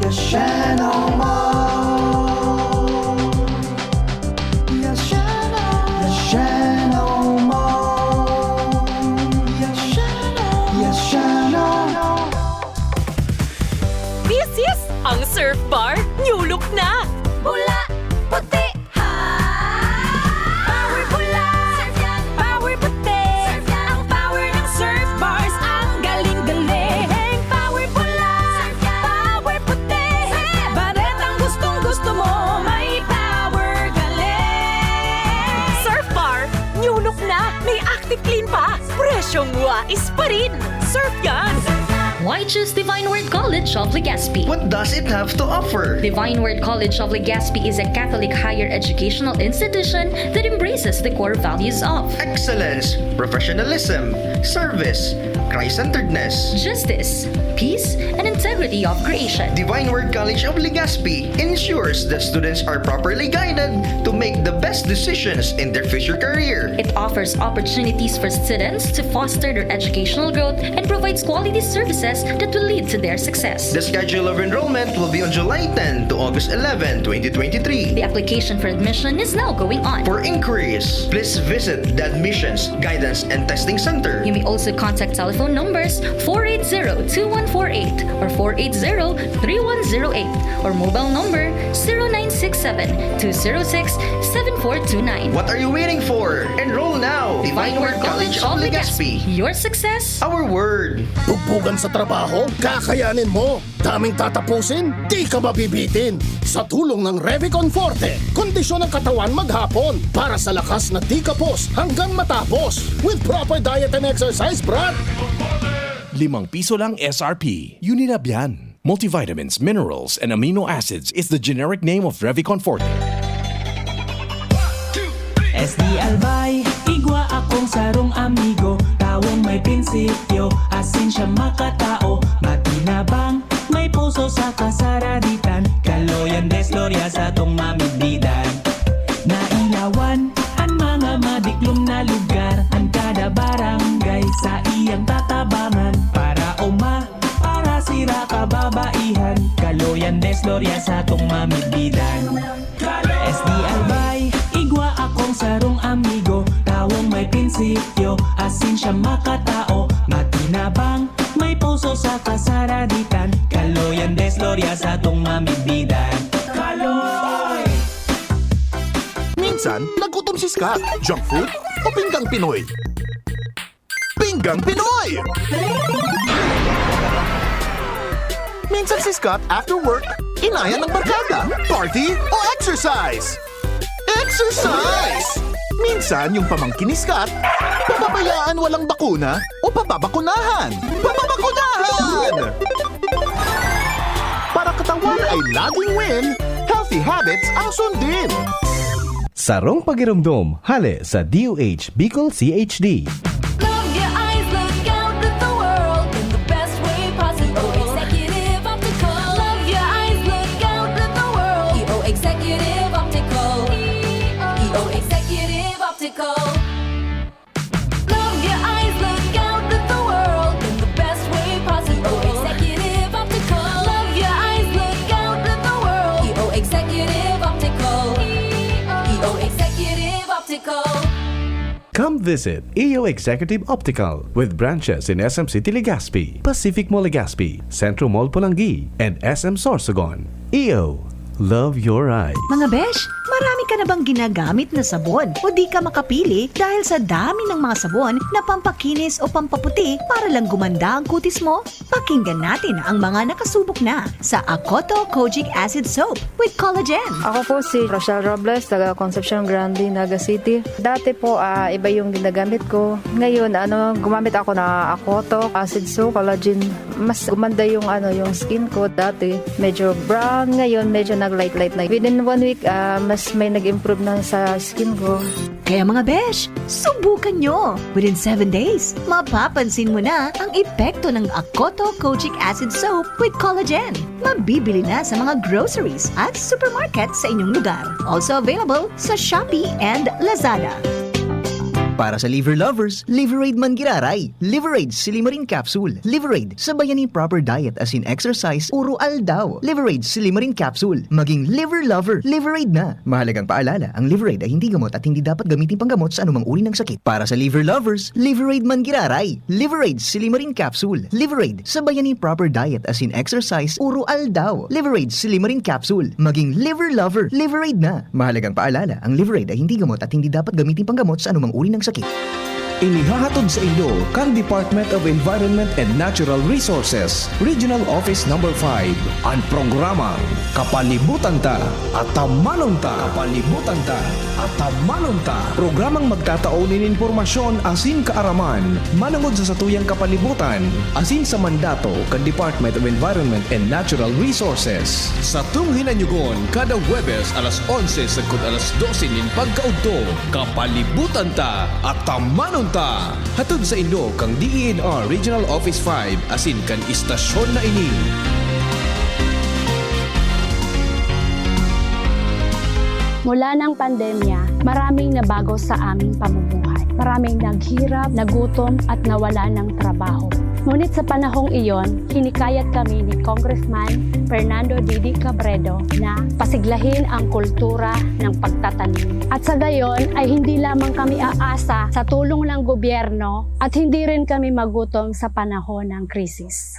Yes, Sheno Mall. Yes, Sheno. Yes, Sheno Mall. Yes, Sheno. Yes, Sheno. This is ang Surf Bar New Look na! Pula, puti, ha? Power pula, power puti. Ang power ng Surf Bars, ang galing-galing. Power pula, power puti. Baretang gustong-gusto mo, may power galing. Surf Bar, new look na, may Active Clean pa. Presyong wais pa rin. Surf yan! Why choose Divine Word College of Legazpi? What does it have to offer? Divine Word College of Legazpi is a Catholic higher educational institution that embraces the core values of excellence, professionalism, service, Christ-centeredness, justice, peace, and integrity of creation. Divine Word College of Legazpi ensures that students are properly guided to make the best decisions in their future career. It offers opportunities for students to foster their educational growth and provides quality services that will lead to their success. The schedule of enrollment will be on July ten to August eleven, twenty twenty-three. The application for admission is now going on. For inquiries, please visit the Admissions, Guidance, and Testing Center. You may also contact telephone numbers four eight zero two one four eight or four eight zero three one zero eight or mobile number zero nine six seven two zero six seven four two nine. What are you waiting for? Enroll now! Divine Word College of Legazpi. Your success, our word. Bugbugan sa trabaho? Kakayanin mo! Daming tatapusin? Di ka mabibitin! Sa tulong ng Revicon Forte, kondisyon ng katawan maghapon para sa lakas na di kapos hanggang matapos. With proper diet and exercise, brad! Limang piso lang S R P. Unilab yan. Multivitamins, minerals, and amino acids is the generic name of Revicon Forte. S D Albay, igwa akong sarong amigo, tawong may prinsipyo, asin siya makatao, matinabang, may puso sa kasaraditan, kaloyan, desloria sa tong mamidbidan. Nailawan an mga madiklom na lugar, an kada barangay sa iyang tatabangan, para uma, para sira kababaihan, kaloyan, desloria sa tong mamidbidan. S D Albay, igwa akong sarong amigo, tawong may prinsipyo, asin siya makatao, matinabang, may puso sa kasaraditan, kaloyan, desloria sa tong mamidbidan. Kaloy! Minsan, nagutom si Scott. Junk food o pinggang Pinoy? Pinggang Pinoy! Minsan si Scott after work, inaya ng barkada, party o exercise. Exercise! Minsan yung pamangkin ni Scott, papabayaan walang bakuna o papabakunahan. Papabakunahan! Para katawan ay laging win, healthy habits ang sundin. Sarong pagiromdom, hale sa D O H Bicol C H D. Love your eyes, look out at the world in the best way possible. Executive Optical. Love your eyes, look out at the world. E O Executive Optical. E O Executive Optical. Love your eyes, look out at the world in the best way possible. E O Executive Optical. Love your eyes, look out at the world. E O Executive Optical. E O Executive Optical. Come visit E O Executive Optical with branches in S M City Legazpi, Pacific Mall Legazpi, Centro Mall Polangui, and S M Sorsogon. E O, love your eyes. Mga besh, marami ka na bang ginagamit na sabon o di ka makapili dahil sa dami ng mga sabon na pampakinis o pampaputi para lang gumanda ang kutis mo? Pakinggan natin ang mga nakasubok na sa Akoto Kojic Acid Soap with Collagen. Ako po si Rochelle Robles, taga Concepcion Grande, Naga City. Dati po, ah, iba yung ginagamit ko. Ngayon, ano, gumamit ako na Akoto Acid Soap, Collagen. Mas gumanda yung, ano, yung skin ko. Dati, medyo brown. Ngayon, medyo nag-light-light na. Within one week, ah, mas may nag-improve na sa skin ko. Kaya mga besh, subukan nyo! Within seven days, mapapansin mo na ang epekto ng Akoto Kojic Acid Soap with Collagen. Mabibili na sa mga groceries at supermarket sa inyong lugar. Also available sa Shopee and Lazada. Para sa liver lovers, Liverade man giraray. Liverade Silimarin Capsule. Liverade, sabayan nin proper diet asin exercise oro aldaw. Liverade Silimarin Capsule. Maging liver lover, Liverade na. Mahalagang paalala, ang Liverade ay hindi gamot at hindi dapat gamitin panggamot sa anumang uri ng sakit. Para sa liver lovers, Liverade man giraray. Liverade Silimarin Capsule. Liverade, sabayan nin proper diet asin exercise oro aldaw. Liverade Silimarin Capsule. Maging liver lover, Liverade na. Mahalagang paalala, ang Liverade ay hindi gamot at hindi dapat gamitin panggamot sa anumang uri ng sakit. Inihahatod sa inyo kan Department of Environment and Natural Resources, Regional Office Number five, an programang Kapalibutan Ta, Atamanon Ta. Kapalibutan Ta, Atamanon Ta. Programang magtatao nin impormasyon asin kaaraman manongod sa satuyang kapalibutan asin sa mandato kan Department of Environment and Natural Resources. Satong hinanyugon kada Huwebes alas onse sagkod alas dose nin pagkaudto. Kapalibutan Ta, Atamanon Ta! Hatod sa inyo kan D E N R Regional Office five asin kan istasyon na ini. Mula ng pandemya, maraming nabago sa aming pamumuhay. Maraming naghirap, nagutom, at nawalan ng trabaho. Ngunit sa panahong iyon, hinikayat kami ni Congressman Fernando Didi Cabredo na pasiglahin ang kultura ng pagtatanim. At sa gayon ay hindi lamang kami aasa sa tulong ng gobyerno at hindi rin kami magutom sa panahon ng krisis.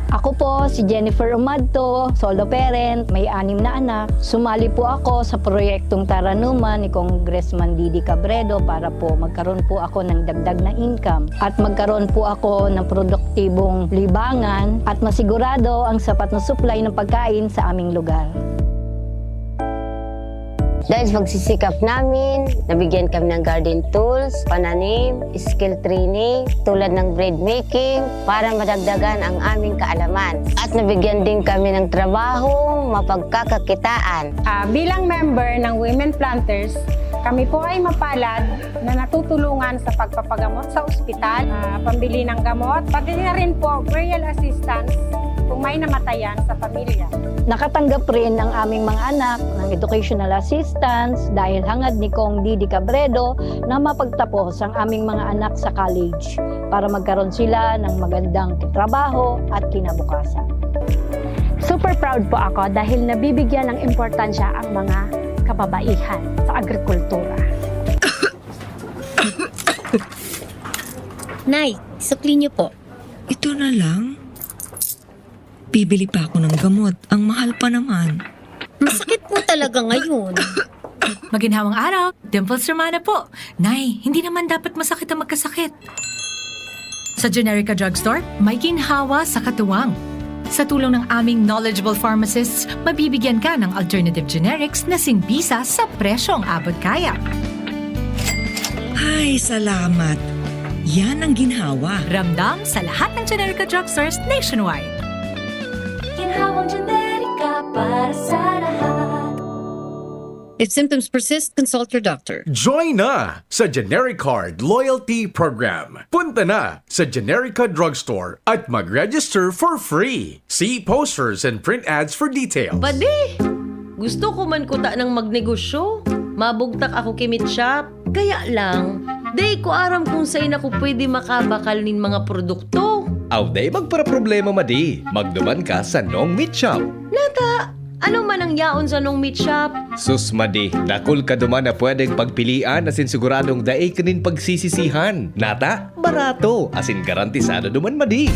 Ako po si Jennifer Umadto, solo parent, may anim na anak. Sumali po ako sa proyektong Taranuman ni Congressman Didi Cabredo para po magkaroon po ako ng dagdag na income at magkaroon po ako ng produktibong libangan at masigurado ang sapat na supply ng pagkain sa aming lugar. Dahil sa pagsisikap namin, nabigyan kami ng garden tools, pananim, skill training, tulad ng bread making, para madagdagan ang aming kaalaman. At nabigyan din kami ng trabaho, mapagkakakitaan. Ah, bilang member ng Women Planters, kami po ay mapalad na natutulungan sa pagpapagamot sa ospital, ah, pambili ng gamot, pati na rin po burial assistance kung may namatayan sa pamilya. Nakatanggap rin ang aming mga anak ng educational assistance dahil hangad ni Cong Didi Cabredo na mapagtapos ang aming mga anak sa college para magkaroon sila ng magandang trabaho at kinabukasan. Super proud po ako dahil nabibigyan ng importansya ang mga kababaihan sa agrikultura. Nay, sukli niyo po. Ito na lang? Bibili pa ako ng gamot. Ang mahal pa naman. Masakit po talaga ngayon. Maginhawang araw, Dimples Romana po. Nay, hindi naman dapat masakit ang magkasakit. Sa Generica Drugstore, may ginhawa sa katuwang. Sa tulong ng aming knowledgeable pharmacists, mabibigyan ka ng alternative generics na singbisa sa presyong abot kaya. Ay, salamat. Yan ang ginhawa. Ramdam sa lahat ng Generica Drugstores nationwide. Ginhawang Generica para sa lahat. If symptoms persist, consult your doctor. Join na sa Generic Card Loyalty Program. Punta na sa Generica Drugstore at mag-register for free. See posters and print ads for details. Padi! Gusto ko man kuta ng magnegosyo. Mabugtak ako ki Meat Shop. Kaya lang, dai ko aram kung sain ako pwede makabakal nin mga produkto. Aw, dai magparaproblema, madi. Magduman ka sa Nong Meat Shop. Nata, Ano man ang yaon sa Nong Meat Shop? Sus, madi, dakul ka duman na pwedeng pagpilian asin siguradong dai ka nin pagsisisihan. Nata, barato, asin garantisado duman, madi.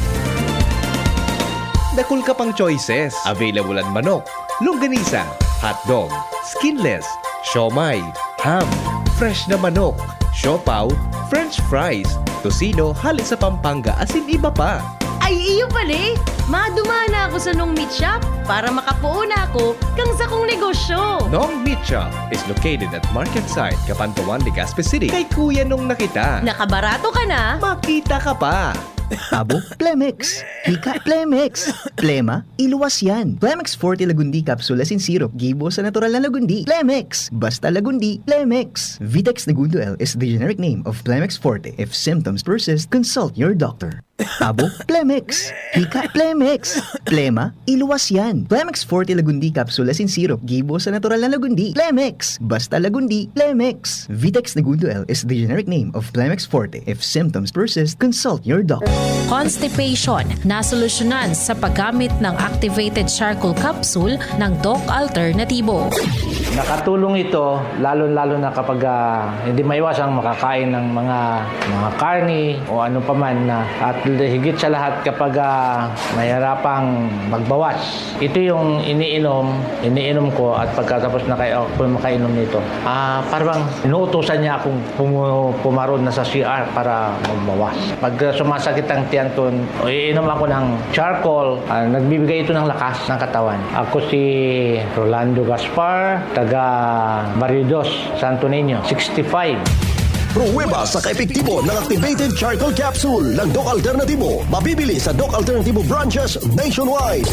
Dakul ka pang choices. Available an manok, longganisa, hotdog, skinless, siomai, ham, fresh na manok, siopaw, french fries, tocino hale sa Pampanga asin iba pa. Ay, iyo pala eh! Madumana ako sa Nong Meat Shop para makapoon ako kan sakong negosyo. Nong Meat Shop is located at Market Site, Kapantawan, Legazpi City. Kay Kuya Nong na kita. Nakabarato ka na, makita ka pa. Abo, Plemex. Hika, Plemex. Plema, iluwas yan. Plemex Forte Lagundi Capsule asin Syrup, gibo sa natural na lagundi. Plemex! Basta lagundi, Plemex! Vitex Negundo L is the generic name of Plemex Forte. If symptoms persist, consult your doctor. Abo, Plemex! Hika, Plemex! Plema, iluwas yan. Plemex Forte Lagundi Capsule asin Syrup, gibo sa natural na lagundi. Plemex! Basta lagundi, Plemex! Vitex Negundo L is the generic name of Plemex Forte. If symptoms persist, consult your doctor. Constipation, nasolusyonan sa paggamit ng activated charcoal capsule ng Doc Alternatibo. Nakatulong ito, lalo-lalo na kapag, ah, hindi maiwasang makakain ng mga, mga karne o ano pa man na, at higit sa lahat kapag, ah, mahirapang magbawas. Ito yung iniinom, iniinom ko at pagkatapos na kayo ako makainom nito, ah, parang inuutusan niya akong pumu-, pumaron na sa C R para magbawas. Pag, ah, sumasakit ang tiyan ko, iinom ako ng charcoal, ah, nagbibigay ito ng lakas ng katawan. Ako si Rolando Gaspar, taga Barrio Dos, Santo Niño, sixty-five. Pruweba sa kaepektibo ng activated charcoal capsule ng Doc Alternatibo. Mabibili sa Doc Alternatibo branches nationwide.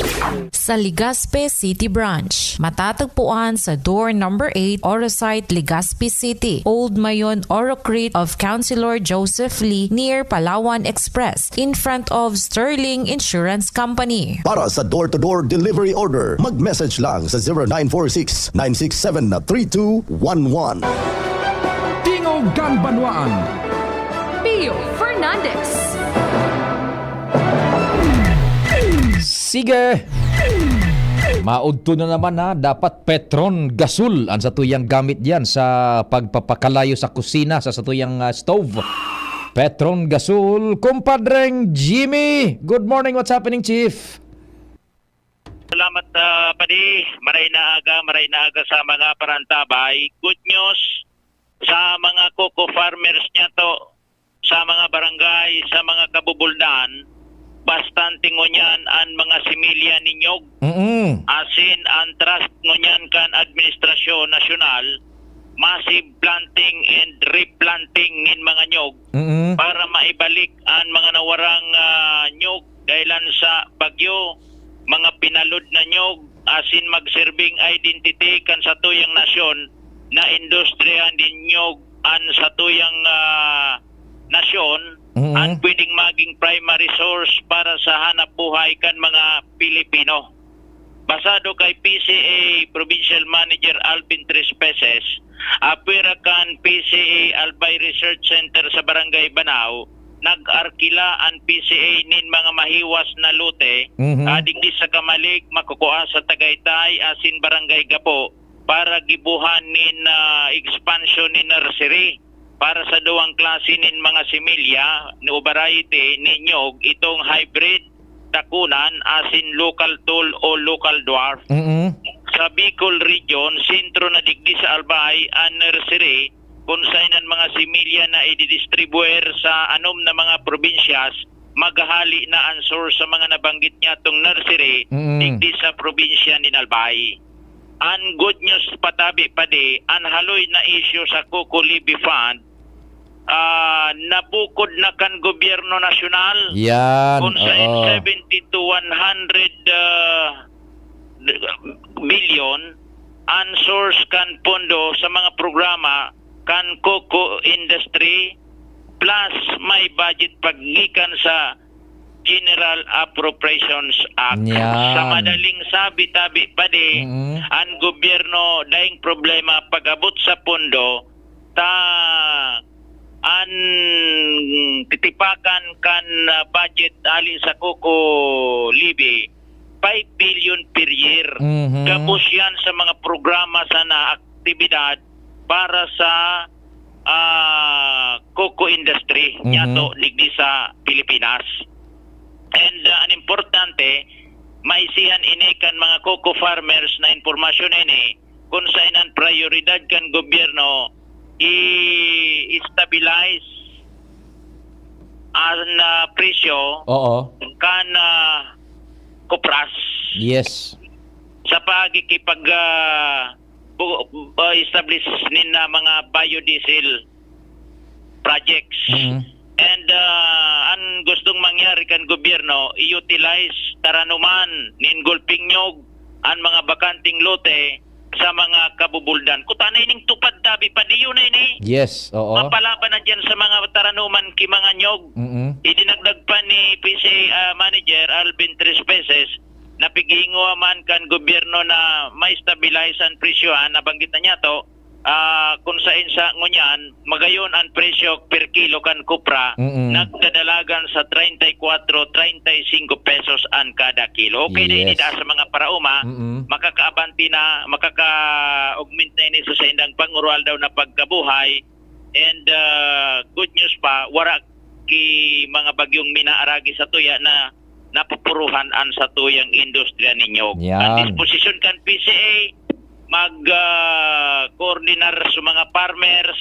Sa Legazpi City Branch, matatagpuan sa door number eight, Orosite, Legazpi City, Old Mayon, Orocrit of Councilor Joseph Lee, near Palawan Express, in front of Sterling Insurance Company. Para sa door-to-door delivery order, mag-message lang sa zero nine four six, nine six seven, three two one one. Tingog kan Banwaan. Pio Fernandez. Sige. Maudto na naman, ha. Dapat Petron Gasol ang satuyang gamit diyan sa pagpapakalayo sa kusina, sa satuyang, ah, stove. Petron Gasol, kumpadreng Jimmy. Good morning, what's happening, Chief? Salamat, ah, Padi. Maray na aga, maray na aga sa mga parantabay. Good news sa mga coco farmers niyato, sa mga barangay, sa mga kabubuldan, bastante ngunyan an mga similya nin nyog. Mm. Asin an trust ngunyan kan Administrasyon Nasyonal, massive planting and replanting nin mga nyog Mm. para maibalik an mga nawarang, ah, nyog dahilan sa bagyo, mga pinalod na nyog, asin magserbing identity kan satuyang nasyon na industriya nin nyog an satuyang, ah, nasyon, Mm. an pwedeng maging primary source para sa hanap buhay kan mga Pilipino. Basado kay P C A Provincial Manager Alvin Trespeses, apwera kan P C A Albay Research Center sa Barangay Banao, nag-arkila an P C A nin mga mahiwas na lote, Mhm. ah, digdi sa Camalig, Macocoa sa Tagaytay, asin Barangay Gapo, para gibohan nin, ah, expansion nin nursery para sa duwang klase nin mga similya o variety nin nyog, itong hybrid, takunan, asin local tall o local dwarf. Mm. Sa Bicol Region, sentro na digdi sa Albay an nursery, kun saen an mga similya na ididistribuer sa anom na mga probinsyas, maghahali na an source sa mga nabanggit niyatong nursery Mm. digdi sa probinsya nin Albay. An good news patabi pa di, an haloy na isyu sa Coco Levy Fund, ah, nabukod na kan gobyerno nasyonal. Yan, Kun saen oo. seventy to one hundred, ah, billion an source kan pondo sa mga programa kan coco industry, plus may budget paggikan sa General Appropriations Act. Yan. Sa madaling sabi, tabi pa di, Mm. an gobyerno daing problema pag-abot sa pondo, ta an titipakan kan, ah, budget hali sa coco levy, five billion per year. Mhm. Gabos yan sa mga programa sa na aktibidad para sa, ah, cocoa industry, mhm, niyato digdi sa Pilipinas. And, ah, an importante, maisihan ini kan mga cocoa farmers na impormasyon ini, kung saan an prayoridad kan gobyerno i-stabilize an, ah, presyo, oo, kan, ah, kupras. Yes. Sa pagkikipag, ah, bu-, ah, establish nin, ah, mga biodiesel projects. Mm. And, ah, an gustong mangyari kan gobyerno, i-utilize taranuman nin gulping nyog an mga bakanteng lote sa mga kabubuldan. Kuta na ining tupad tabi, padiyo na ini. Yes, oo. Mapalaban na diyan sa mga taranuman ki mga nyog. Mm-mm. Idinagdag pa ni P C A, ah, Manager Alvin Tres Peces na pighingowa man kan gobyerno na ma-stabilize an presyohan, nabanggit na niya to, ah, kung sain sa ngunyan, magayon an presyo per kilo kan kopra, mm-mm, nagdadalagan sa treinta y cuatro, treinta y cinco pesos an kada kilo. Okay na ini, yes, da sa mga paraoma, mm-mm, makakaabanti na, makaka-augment na ini sa saindang pang-aroaldaw na pagkabuhay. And, ah, good news pa, wara ki mga bagyong minaaragi sa tuya na napupuruhan an satuyang industriya nin nyog. Yan. An disposisyon kan P C A, mag, ah, koordinar sa mga farmers.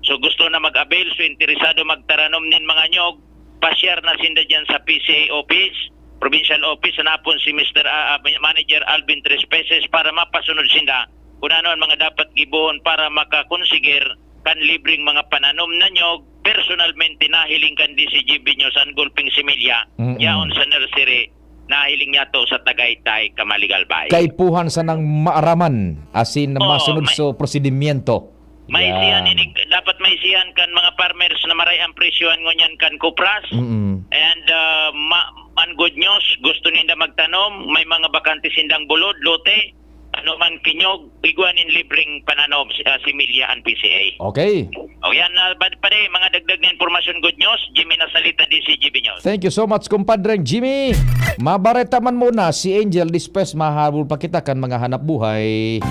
So, gusto na mag-avail, so, interesado magtaranom nin mga nyog, pasyar na sinda diyan sa P C A office, provincial office, hanapon si Mister, ah, ah, Manager Alvin Tres Peces para mapasunod sinda kung ano an mga dapat gibohon para makakonsigir kan libreng mga pananom na nyog, personalmente nahiling kan D C G B News an gulping similya, mm-mm, yaon sa nursery, nahiling niya to sa Tagaytay, Camaligalbay. Kaipuhan sanang maaraman, asin, oo, masunod may, sa prosedimyento. Maisihan yan. Ini, dapat maisihan kan mga farmers na maray ang presyohan ngunyan kan kupras. Mm-mm. And, ah, ma-, an good news, gusto ninda magtanom, may mga bakante sindang bulod, lote, ano man ki nyog, igwa nin libreng pananom, ah, similya an P C A. Okay. O yan, ah, pad-, pare, mga dagdag na impormasyon, good news, Jimmy Nasalita, D C G B News. Thank you so much, kumpadreng Jimmy. Mabareta man muna si Angel, despues mahabol pa kita kan mga hanap buhay.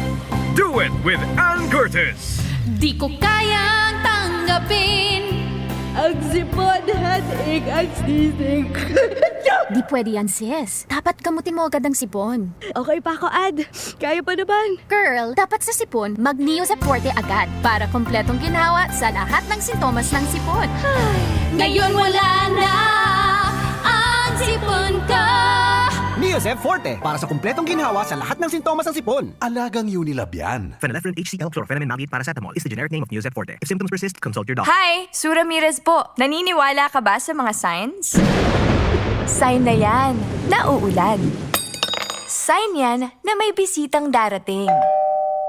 Do it with Ann Curtis. Di ko kayang tanggapin. Ang sipon, headache, ang sisig. Di pwede yan, sis. Dapat gamutin mo agad ang sipon. Okay pa ako, Ad. Kaya pa naman. Girl, dapat sa sipon, mag Neosep Forte agad para kompletong ginhawa sa lahat ng sintomas ng sipon. Ay, ngayon wala na ang sipon ko. Neosep Forte, para sa kompletong ginhawa sa lahat ng sintomas ng sipon. Alagang Unilab yan. Phenylephrine H C L, chlorphenamine maleate paracetamol is the generic name of Neosep Forte. If symptoms persist, consult your doctor. Hi! Sue Ramirez po. Naniniwala ka ba sa mga signs? Sign na yan na uulan. Sign yan na may bisitang darating.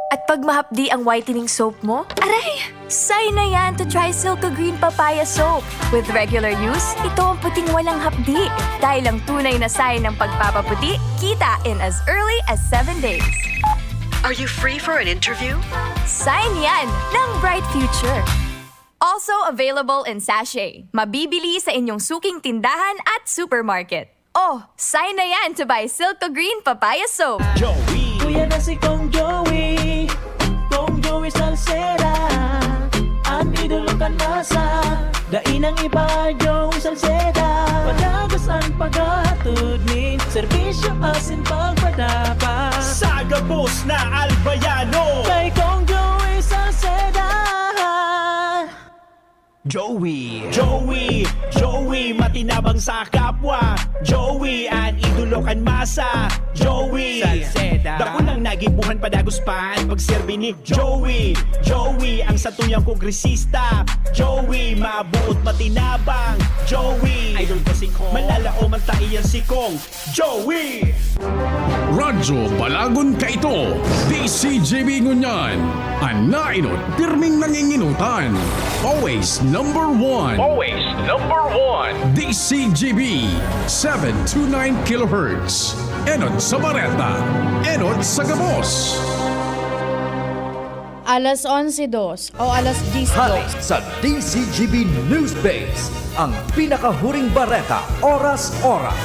At pag mahapdi ang whitening soap mo, aray! Sign na yan to try Silco Green Papaya Soap. With regular use, ito ang puting walang hapdi. Dahil ang tunay na sign ng pagpapaputi, kita in as early as seven days. Are you free for an interview? Sign yan ng bright future. Also available in sachet. Mabibili sa inyong suking tindahan at supermarket. Oh, sign na yan to buy Silco Green Papaya Soap. Joey. Kuya na si Kong Joey. Kong Joey Salceda. An idolo kan masa. Dai nang iba, Joey Salceda. Padagos an paghatod nin serbisyo asin pagpadapat. Sa gabos na Albayano. Kay Kong Joey Salceda. Joey. Joey, Joey, matinabang sa kapwa. Joey, an idolo kan masa. Joey. Salceda. Dakulang nagibuhan, padagos pa an pagserbi ni Joey. Joey, ang satuyang kongresista. Joey, mabuot, matinabang. Joey. Idol ko si Kong. Malalaoman ta iyan si Kong. Joey! Radyo Balagon kaito, D C G B ngunyan, an naenot pirming nangingenotan. Always number one. Always number one. D C G B, seven two nine kilohertz. Enot sa bareta, enot sa gabos. Alas onse dos o alas diyes dos. Hale sa D C G B News Base, ang pinakahuring bareta, oras-oras.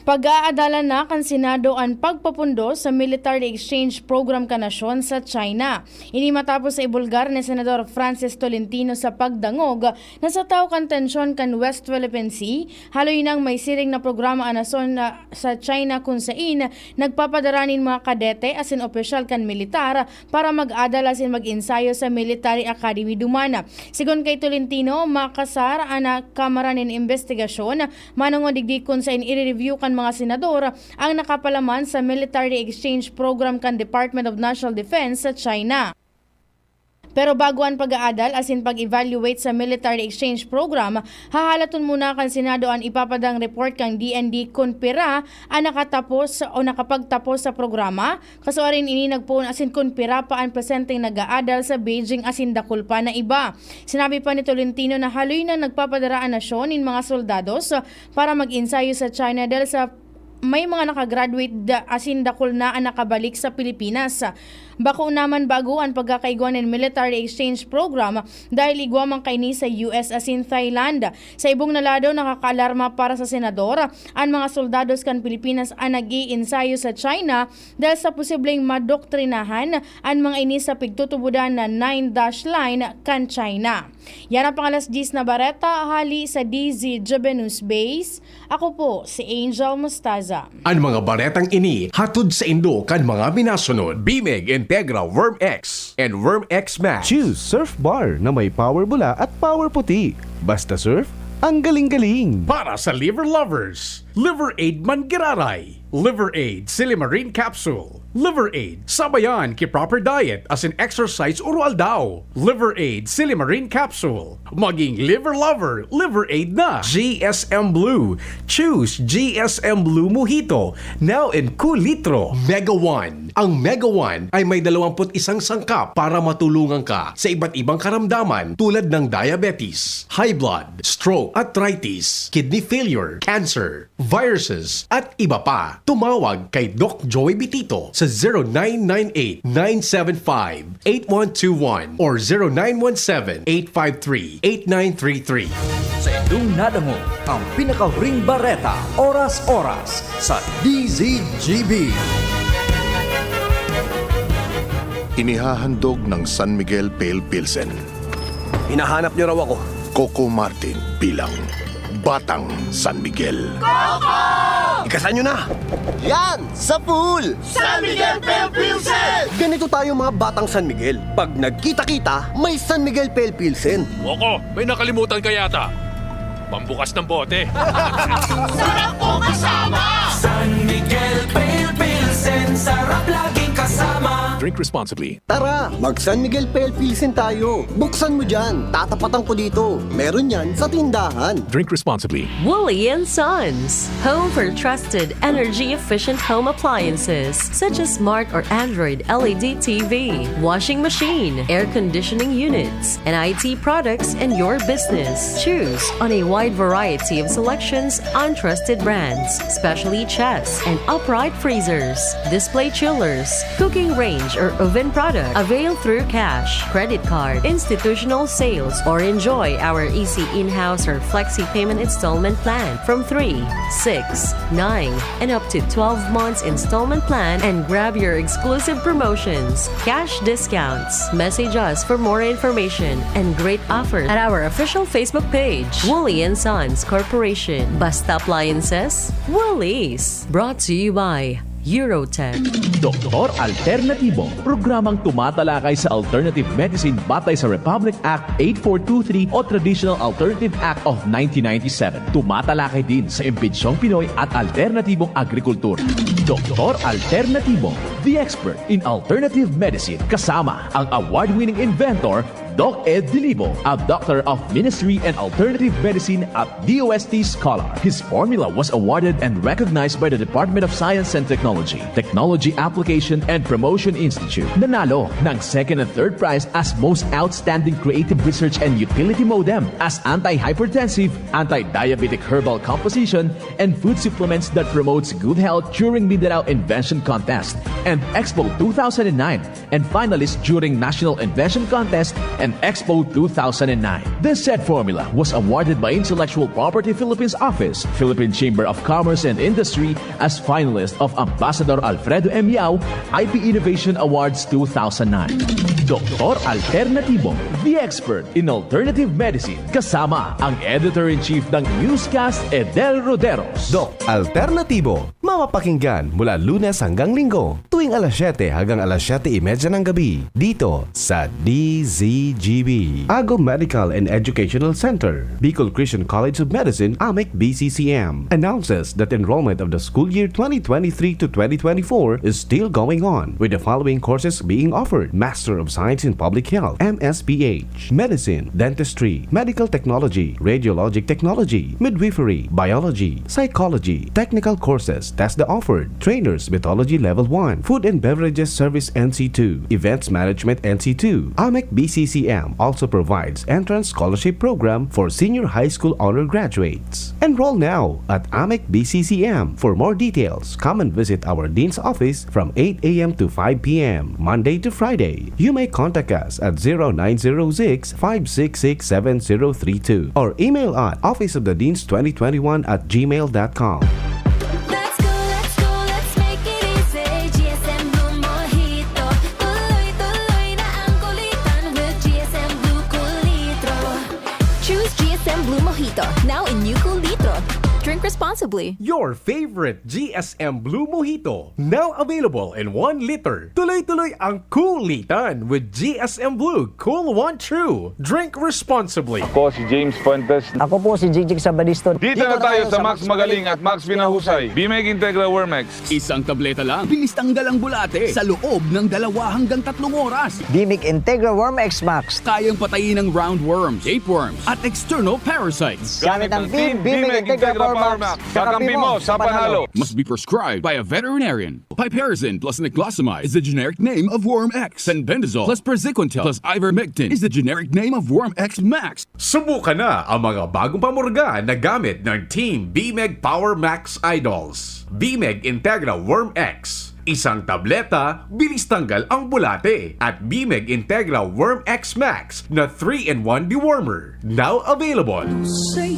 Pag-aadalan na kan Senado an pagpapundo sa military exchange program kan nasyon sa China. Ini matapos sa ibulgar ni Senador Francis Tolentino sa pagdangog na sa taw kan tensyon kan West Philippine Sea, haloy nang may siring na programa an nasyon na sa China kun sain nagpapadara nin mga kadete asin opisyal kan militar para mag-adal asin mag-ensayo sa military academy duman. Sigon kay Tolentino, makasar an Kamara nin imbestigasyon manongod digdi kun sain i-review kan mga senador ang nakapalaman sa military exchange program kan Department of National Defense sa China. Pero bago an pag-aadal asin pag-evaluate sa military exchange program, hahalaton muna kan Senado an ipapadang report kan D N D kun pira an nakatapos o nakapagtapos sa programa, kasuarin ini nagpoon asin kun pira pa an presenteng nag-aadal sa Beijing asin dakul pa na iba. Sinabi pa ni Tolentino na haloy na nagpapadara an nasyon nin mga soldados para mag-ensayo sa China dahil sa may mga nakagraduate da, asin dakul na an nakabalik sa Pilipinas. Bako naman bago an pagkakaigwa nin military exchange program dahil igwa man kaini sa U S asin Thailand. Sa ibong na lado, nakakaalarma para sa senador an mga soldados kan Pilipinas an nag-iensayo sa China dahil sa posibleng madoktrinahan an mga ini sa pigtutubodan na Nine Dash Line kan China. Yan ang pang alas diyes na bareta hali sa D Z Juvenus Base. Ako po si Angel Mostaza. An mga baretang ini hatod saindo kan mga minasunod: Bimig Integra Worm X and Worm X Max. Choose Surf Bar na may power bula at power puti. Basta surf, ang galing-galing. Para sa liver lovers, Liver Aid Manggiraray, Liver Aid Silimarin Capsule, Liver Aid sabayan ki proper diet asin exercise oro-aldaw. Liver Aid Silimarin Capsule. Maging liver lover, Liver Aid na. G S M Blue. Choose G S M Blue Mojito. Now in kulitro. Mega One. Ang Mega One ay may dalawampu't isang sangkap para matulungan ka sa iba't ibang karamdaman tulad ng diabetes, high blood, stroke, arthritis, kidney failure, cancer, viruses, at iba pa. Tumawag kay Doc Joy Bitito sa zero nine nine eight, nine seven five, eight one two one or zero nine one seven, eight five three, eight nine three three. Sa indong nadangog ang pinakahuring bareta, oras-oras sa D Z G B. Inihahandog ng San Miguel Pale Pilsen. Hinahanap niyo raw ako. Coco Martin bilang Batang San Miguel. Coco! Ikasan niyo na! Yan! Sa pool! San Miguel Pale Pilsen! Ganito tayo, mga Batang San Miguel. Pag nagkita-kita, may San Miguel Pale Pilsen. Coco, may nakalimutan ka yata. Pambukas ng bote. Sarap po kasama! San Miguel Pale Pilsen, sarap laging kasama. Drink responsibly. Tara, mag San Miguel Pale Pilsen tayo. Buksan mo dyan. Tatapatan ko dito. Meron yan sa tindahan. Drink responsibly. Woolly and Sons, home for trusted energy-efficient home appliances such as smart or Android L E D T V, washing machine, air conditioning units, and I T products in your business. Choose on a wide variety of selections on trusted brands, specially chests and upright freezers, display chillers, cooking range or oven product. Avail through cash, credit card, institutional sales, or enjoy our easy in-house or flexi payment installment plan from three, six, nine, and up to twelve months installment plan and grab your exclusive promotions, cash discounts. Message us for more information and great offers at our official Facebook page, Woolly and Sons Corporation. Basta appliances, Woolies. Brought to you by Eurotech. Doktor Alternatibo, programang tumatalakay sa alternative medicine batay sa Republic Act eight four two three o Traditional Alternative Act of nineteen ninety-seven. Tumatalakay din sa imbentsyong Pinoy at alternatibong agrikultura. Doktor Alternatibo, the expert in alternative medicine, kasama ang award-winning inventor, Doc Ed Dilibo, a Doctor of Ministry and Alternative Medicine at D O S T scholar. His formula was awarded and recognized by the Department of Science and Technology, Technology Application and Promotion Institute. Nanalo ng second and third prize as Most Outstanding Creative Research and Utility Modem as Anti-Hypertensive, Anti-Diabetic Herbal Composition, and Food Supplements that Promotes Good Health during Mindanao Invention Contest. and Expo two thousand nine, and finalist during National Invention Contest and Expo two thousand nine. This said formula was awarded by Intellectual Property Philippines Office, Philippine Chamber of Commerce and Industry as finalist of Ambassador Alfredo M. Yao I P Innovation Awards two thousand nine. Doktor Alternativo, the expert in alternative medicine, kasama ang editor-in-chief ng newscast, Edel Roderos. Doc Alternativo, mapapakinggan mula Lunes hanggang Linggo, tuwing alas siyete hanggang alas siyete y media ng gabi, dito sa D Z G B. Ago Medical and Educational Center, Bicol Christian College of Medicine, AMEC B C C M, announces that enrollment of the school year twenty twenty-three to twenty twenty-four is still going on, with the following courses being offered: Master of Science in Public Health, M S P H, Medicine, Dentistry, Medical Technology, Radiologic Technology, Midwifery, Biology, Psychology, Technical Courses, TESDA offered, Trainers Mythology Level one, Food and Beverages Service N C two, Events Management N C two. AMEC B C C M also provides Entrance Scholarship Program for Senior High School Honor Graduates. Enroll now at AMEC B C C M. For more details, come and visit our Dean's Office from eight a m to five p m, Monday to Friday. You may contact us at zero nine zero six, five six six, seven zero three two or email at office of the deans twenty twenty-one at gmail dot com. Let's go, let's go, let's make it easy. G S M Blue Mojito. Tuloy-tuloy na ang kulitan with G S M Blue Cool Litro. Choose G S M Blue Mojito, now in new Cool Litro. Drink responsibly. Your favorite G S M Blue Mojito, now available in one liter. Tuloy-tuloy ang kulitan with G S M Blue Cool One True. Drink responsibly. Ako si James Fuentes. Ako po si Jigjig Sabadisto. Dito na tayo sa Max Magaling at Max Pinahusay. Bimeg Integra Wormex. Isang tableta lang, bilis tanggal ang bulate sa loob ng dalawa hanggang tatlong oras. Bimeg Integra Wormex Max. Kayang patayin ang roundworms, tapeworms, at external parasites. Gamit ang Team Bimeg Integra Power Max, kakampi mo sa panalo. Must be prescribed by a veterinarian. Piperazine plus niclosamide is the generic name of Worm X. Fenbendazole plus praziquantel plus ivermectin is the generic name of Worm X Max. Subukan na ang mga bagong pamurga na gamit ng Team Bimeg Power Max Idols. Bimeg Integra Worm X. Isang tableta, bilis tanggal ang bulate. At Bimeg Integra Worm X Max na three-in-one dewormer. Now available.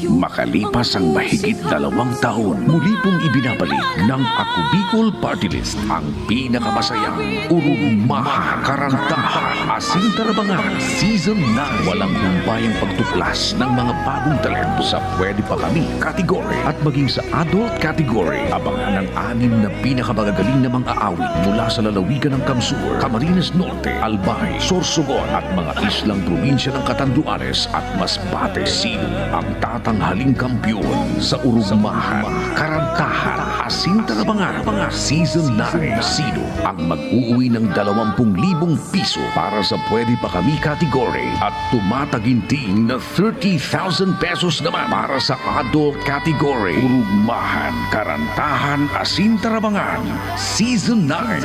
Makalipas ang mahigit dalawang taon, muli pong ibinabalik ng Ako Bicol Party List ang pinakamasayang, urugmahan, karantahan, asin tarabangan Season nine. Walang humpayang pagtuklas ng mga bagong talento sa Pwede Pa Kami category at maging sa adult category. Abangan ang anim na pinakamagagaling na mga awit mula sa lalawigan ng Kamsur, Camarines Norte, Albay, Sorsogon at mga islang probinsya ng Catanduanes at Masbate. Sino ang tatanghaling kampiyon sa urugmahan, karantahan, asin tarabangan Season nine? Sino ang mag-uuwi ng dalawampung libong piso para sa Pwede Pa Kami category at tumataginting na thirty thousand pesos naman para sa adult category? Urugmahan, karantahan, asin tarabangan Season nine.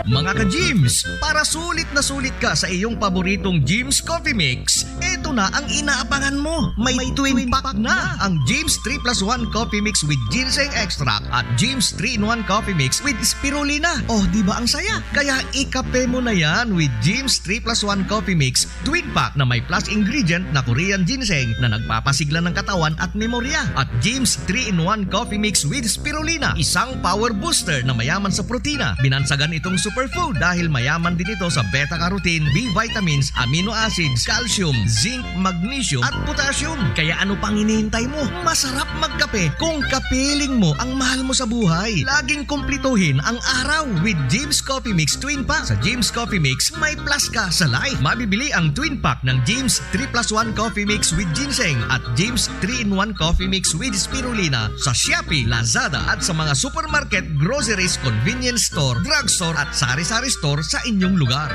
Mga ka-Gyms, para sulit na sulit ka sa iyong paboritong Gyms Coffee Mix, eto na ang inaabangan mo. May twin pack na ang Gyms three plus one Coffee Mix with Ginseng Extract at Gyms three-in-one Coffee Mix with Spirulina. Oh, di ba ang saya? Kaya ikape mo na yan with Gyms three plus one Coffee Mix Twin Pack na may plus ingredient na Korean Ginseng na nagpapasigla ng katawan at memorya, at Gyms three-in-one Coffee Mix with Spirulina, isang power booster na mayaman sa protina. Binansagan itong superfood dahil mayaman din ito sa beta-carotene, B vitamins, amino acids, calcium, zinc, magnesium, at potassium. Kaya ano pang hinihintay mo? Masarap magkape kung kapiling mo ang mahal mo sa buhay. Laging kumplituhin ang araw with Gyms Coffee Mix Twin Pack. Sa Gyms Coffee Mix, may plus ka sa life. Mabibili ang Twin Pack ng Gyms three plus one Coffee Mix with Ginseng at Gyms three-in-one Coffee Mix with Spirulina sa Shopee, Lazada at sa mga supermarket, groceries, convenience store, drugstore at sari-sari store sa inyong lugar.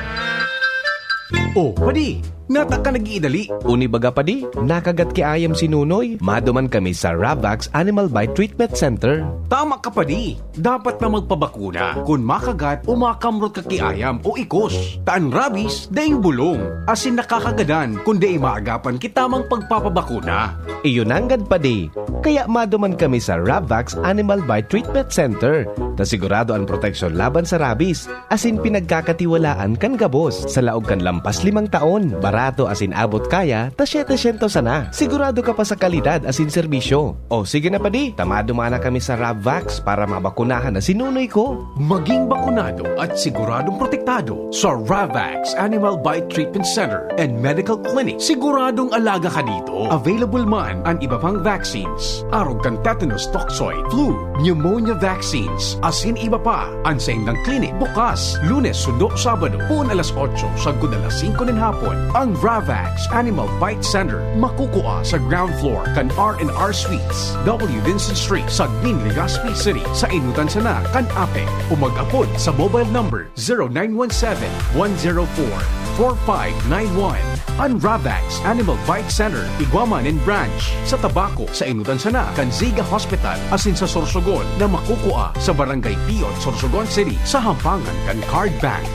Oh, padi, Nata ka nag-iidali. Uni baga, padi, nakagat ki ayam si Nunoy. Maduman kami sa Ravax Animal Bite Treatment Center. Tama ka, padi. Dapat na magpabakuna kun makagat o makamrot ka ki ayam o ikos. Ta an rabies, daing bulong, asin nakakagadan kun dai maagapan ki tamang pagpapabakuna. Iyo nanggad, padi. Kaya maduman kami sa Ravax Animal Bite Treatment Center, ta sigurado an proteksyon laban sa rabies. Asin pinagkakatiwalaan kan gabos. Sa laog kan lampas limang taon, barato asin abot kaya ta siyete syentos sana. Sigurado ka pa sa kalidad asin serbisyo. O sige na, padi, ta maduman na kami sa Rabvax para mabakunahan na si Nunoy ko. Maging bakunado at siguradong protektado sa Ravax Animal Bite Treatment Center and Medical Clinic. Siguradong alaga ka dito. Available man ang iba pang vaccines. Arog kan tetanus toxoid, flu, pneumonia vaccines, asin iba pa. An saindang klinik bukas, Lunes sundo Sabado, poon alas otso sagkod alas singko nin hapon. Ang Ravax Animal Bite Center makukua sa ground floor kan R and R Suites, W Vincent Street, Sagmin, Legazpi City, sa Inutan sana kan APEC, o mag-apod sa mobile number zero nine one seven, one zero four, four five nine one. An Ravax Animal Bite Center, igwa man nin branch sa Tabaco, sa Inutan sana kan Ziga Hospital, asin sa Sorsogon na makukua sa Barangay Piot, Sorsogon City, sa hampangan kan Card Bank.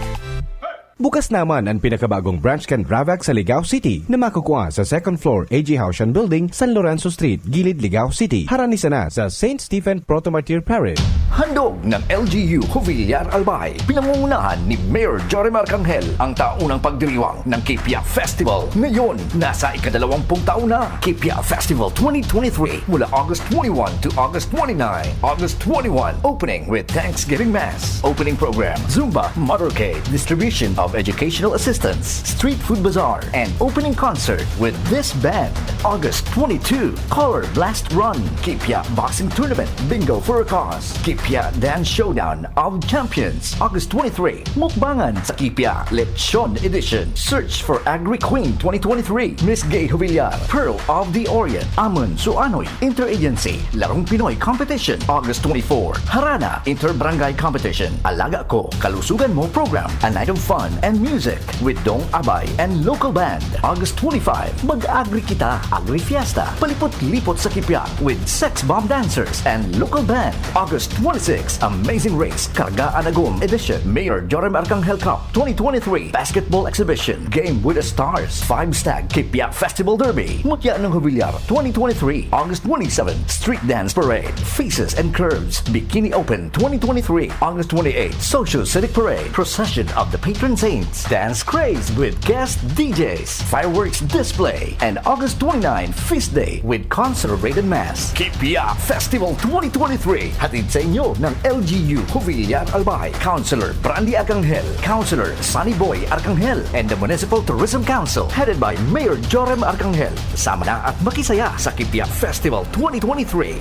Bukas naman an pinakabagong branch kan Ravax sa Ligao City na makukua sa second floor A G Haushan Building, San Lorenzo Street, Gilid, Ligao City, harani sana sa Saint Stephen Proto-Martyr Parish. Handog ng L G U Jovillar Albay, pinangungunahan ni Mayor Jorim Arcangel, ang taunang pagdiriwang ng Kipia Festival. Ngayon, nasa ikadalawampung taon na. Kipia Festival twenty twenty-three, mula August twenty-one to August twenty-nine. August twenty-one, opening with Thanksgiving Mass, opening program, Zumba, motorcade, distribution of educational assistance, street food bazaar, and opening concert with this band. August twenty-two, Color Blast Run, Kipia Boxing Tournament, Bingo for a Cause, Kipia Dance Showdown of Champions, August twenty-three, Mukbangan sa Kipia, Lechon Edition, Search for Agri Queen twenty twenty-three, Miss Gay Jovillar, Pearl of the Orient, Amon Suanoy, Interagency, Larong Pinoy Competition, August twenty-four, Harana, Inter-Barangay Competition, Alaga Ko, Kalusugan Mo Program, a night of fun and music with Dong Abay and local band, August twenty-five, Mag-Agri Kita, Agri Fiesta, Palipot-Lipot sa Kipia with Sex Bomb Dancers and local band, August twenty-six, Amazing Race, Karga Anagom Edition, Mayor Jorim Arcangel Cup twenty twenty-three, Basketball Exhibition, Game with the Stars, Five Stag, Kipia Festival Derby, Mutya ng Jovillar twenty twenty-three, August twenty-seven, Street Dance Parade, Faces and Curves, Bikini Open twenty twenty-three, August twenty-eight, Social Civic Parade, Procession of the Patron Saints, Dance Craze with guest D Js, Fireworks Display, and August twenty-nine, Feast Day with Consecrated Mass. Kipia Festival twenty twenty-three, hatid sa inyo ng L G U Jovillar Albay, Councilor Brandy Arcangel, Councilor Sunny Boy Arcangel, and the Municipal Tourism Council, headed by Mayor Jorim Arcangel. Sama na at makisaya sa Kipia Festival twenty twenty-three.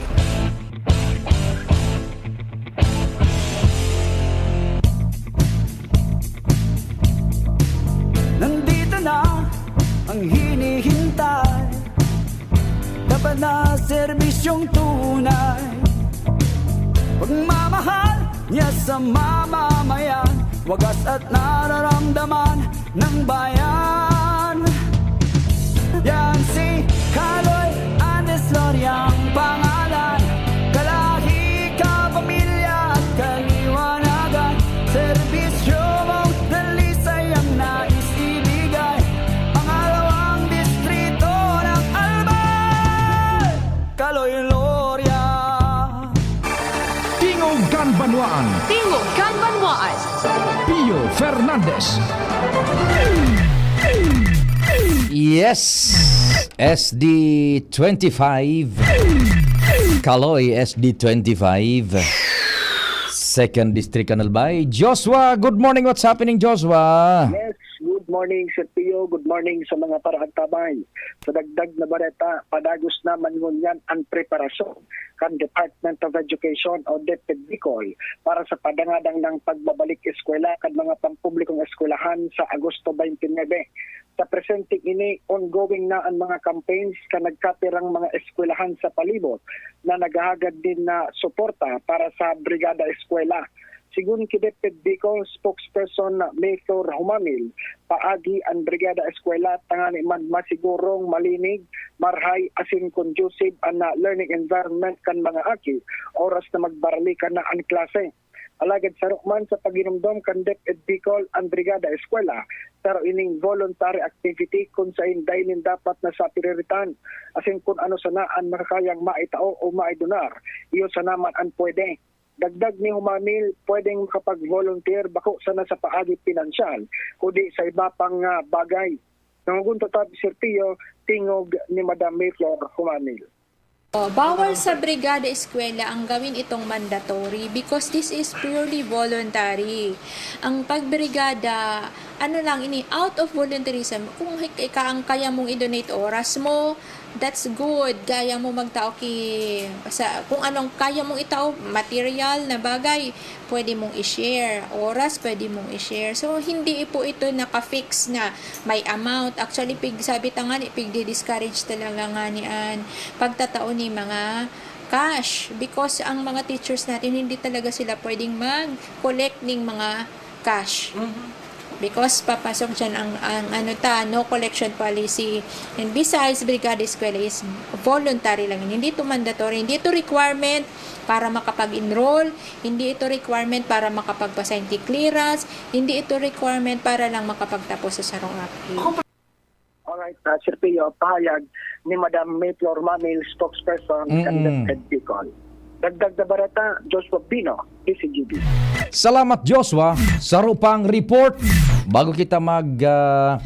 Nandito na ang hinihintay, dapat na serbisyong tunay. Pagmamahal niya sa mamamayan, wagas at nararamdaman ng bayan. Yan si Kaloy Andes Loria ang pangalan. Kalahi, kapamilya at kaliwanagan, serbisyo mong dalisay ang nais ibigay. Pangalawang distrito ng Albay, Kaloy Loria. Tingog kan Banwaan. Tingog kan Banwaan. Pio Fernandez. Yes! S D twenty-five. Kaloy, S D twenty-five. Second District kan Albay. Joshua, good morning. What's happening, Joshua? Yes, good morning, Sir Pio. Good morning sa mga paraagtabay. Sa dagdag na bareta, padagos naman ngunyan ang preparasyon kan Department of Education o DepEd Bicol para sa padangadang ng pagbabalik eskwela kan mga pampublikong eskwelahan sa Agosto twenty-nine. Sa presenteng ini, ongoing na ang mga campaigns kan nagkapirang mga eskwelahan sa palibot na naghahagad din na suporta para sa Brigada Eskwela. Sigon ki DepEd Bicol spokesperson na Mayflor Humamil, paagi an Brigada Eskwela tanganing man masigurong malinig, marhay asin conducive an, ah, learning environment kan mga aki oras na magbaralikan na an klase. Alagad saro man sa paghinumdom kan DepEd Bicol an Brigada Eskwela, saro ining voluntary activity kun saen dai nin dapat na sapiriritan, asin kun ano sana an makakayang maitao o maidonar, iyo sana man an pwede. Dagdag ni Humamil, pwedeng makapag-volunteer bako sana sa paagi pinansyal, kundi sa iba pang, ah, bagay. Nangunguntatab si Sergio, tingog ni Madam Mayflor Humamil. Oh, bawal sa brigada eskwela ang gawin itong mandatory because this is purely voluntary. Ang pagbrigada, ano lang ini, out of volunteerism. Kung ik- ika ang kaya mong i-donate oras mo, that's good. Kaya mo magtao ki, sa, kung anong kaya mong itao, material na bagay, pwede mong i-share. Oras, pwede mong i-share. So, hindi po ito naka-fix na may amount. Actually, pig, sabi ta nga ni, pig-discourage talaga nga ni an pagtatao ni mga cash. Because ang mga teachers natin, hindi talaga sila pwedeng mag-collect ning mga cash. Because papasok dyan ang, ang ano ta, no collection policy. And besides, Brigada Eskwela is voluntary lang. Hindi ito mandatory, hindi ito requirement para makapag-enroll, hindi ito requirement para makapagpa-scientific clearance, hindi ito requirement para lang makapagtapos sa sarong aki. Alright, uh, Sir Pio, pahayag ni Madam Mayflor Mamil, spokesperson kan Mm-mm. DepEd Bicol. Dagdag na bareta, Joshua Pino, P C G B. Salamat, Joshua. Saro pang report. Bago kita mag ah,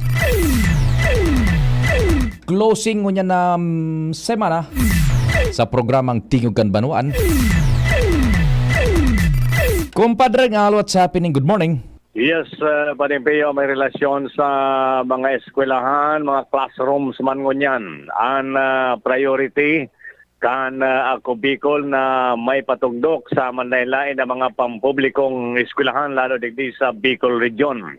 closing ngunyan na mm, semana sa programang Tingog kan Banwaan. Kumpadre Ngal, what's happening? Good morning. Yes, uh, Padre Pio, may relasyon sa mga eskwelahan, mga classrooms man ngunyan. Ang uh, priority kan uh, Ako Bicol na may patugdok sa manlain-lain na mga pampublikong eskwelahan, lalo digdi sa Bicol Region.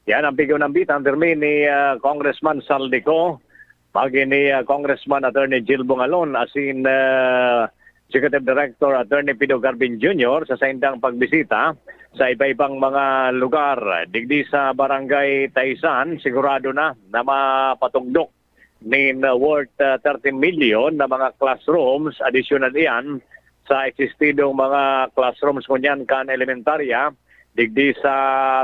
Yan ang pigaw ng bitang termi ni uh, Congressman Saldico, pagi ni uh, Congressman Attorney Jill Bungalon, asin uh, Executive Director Attorney Pido Garbin Junior sa saindang pagbisita sa iba-ibang mga lugar. Digdi sa Barangay Taisan, sigurado na na mapatugdok nin worth uh, thirty million na mga classrooms. Additional iyan sa existidong mga classrooms ngunyan kan elementarya. Digdi sa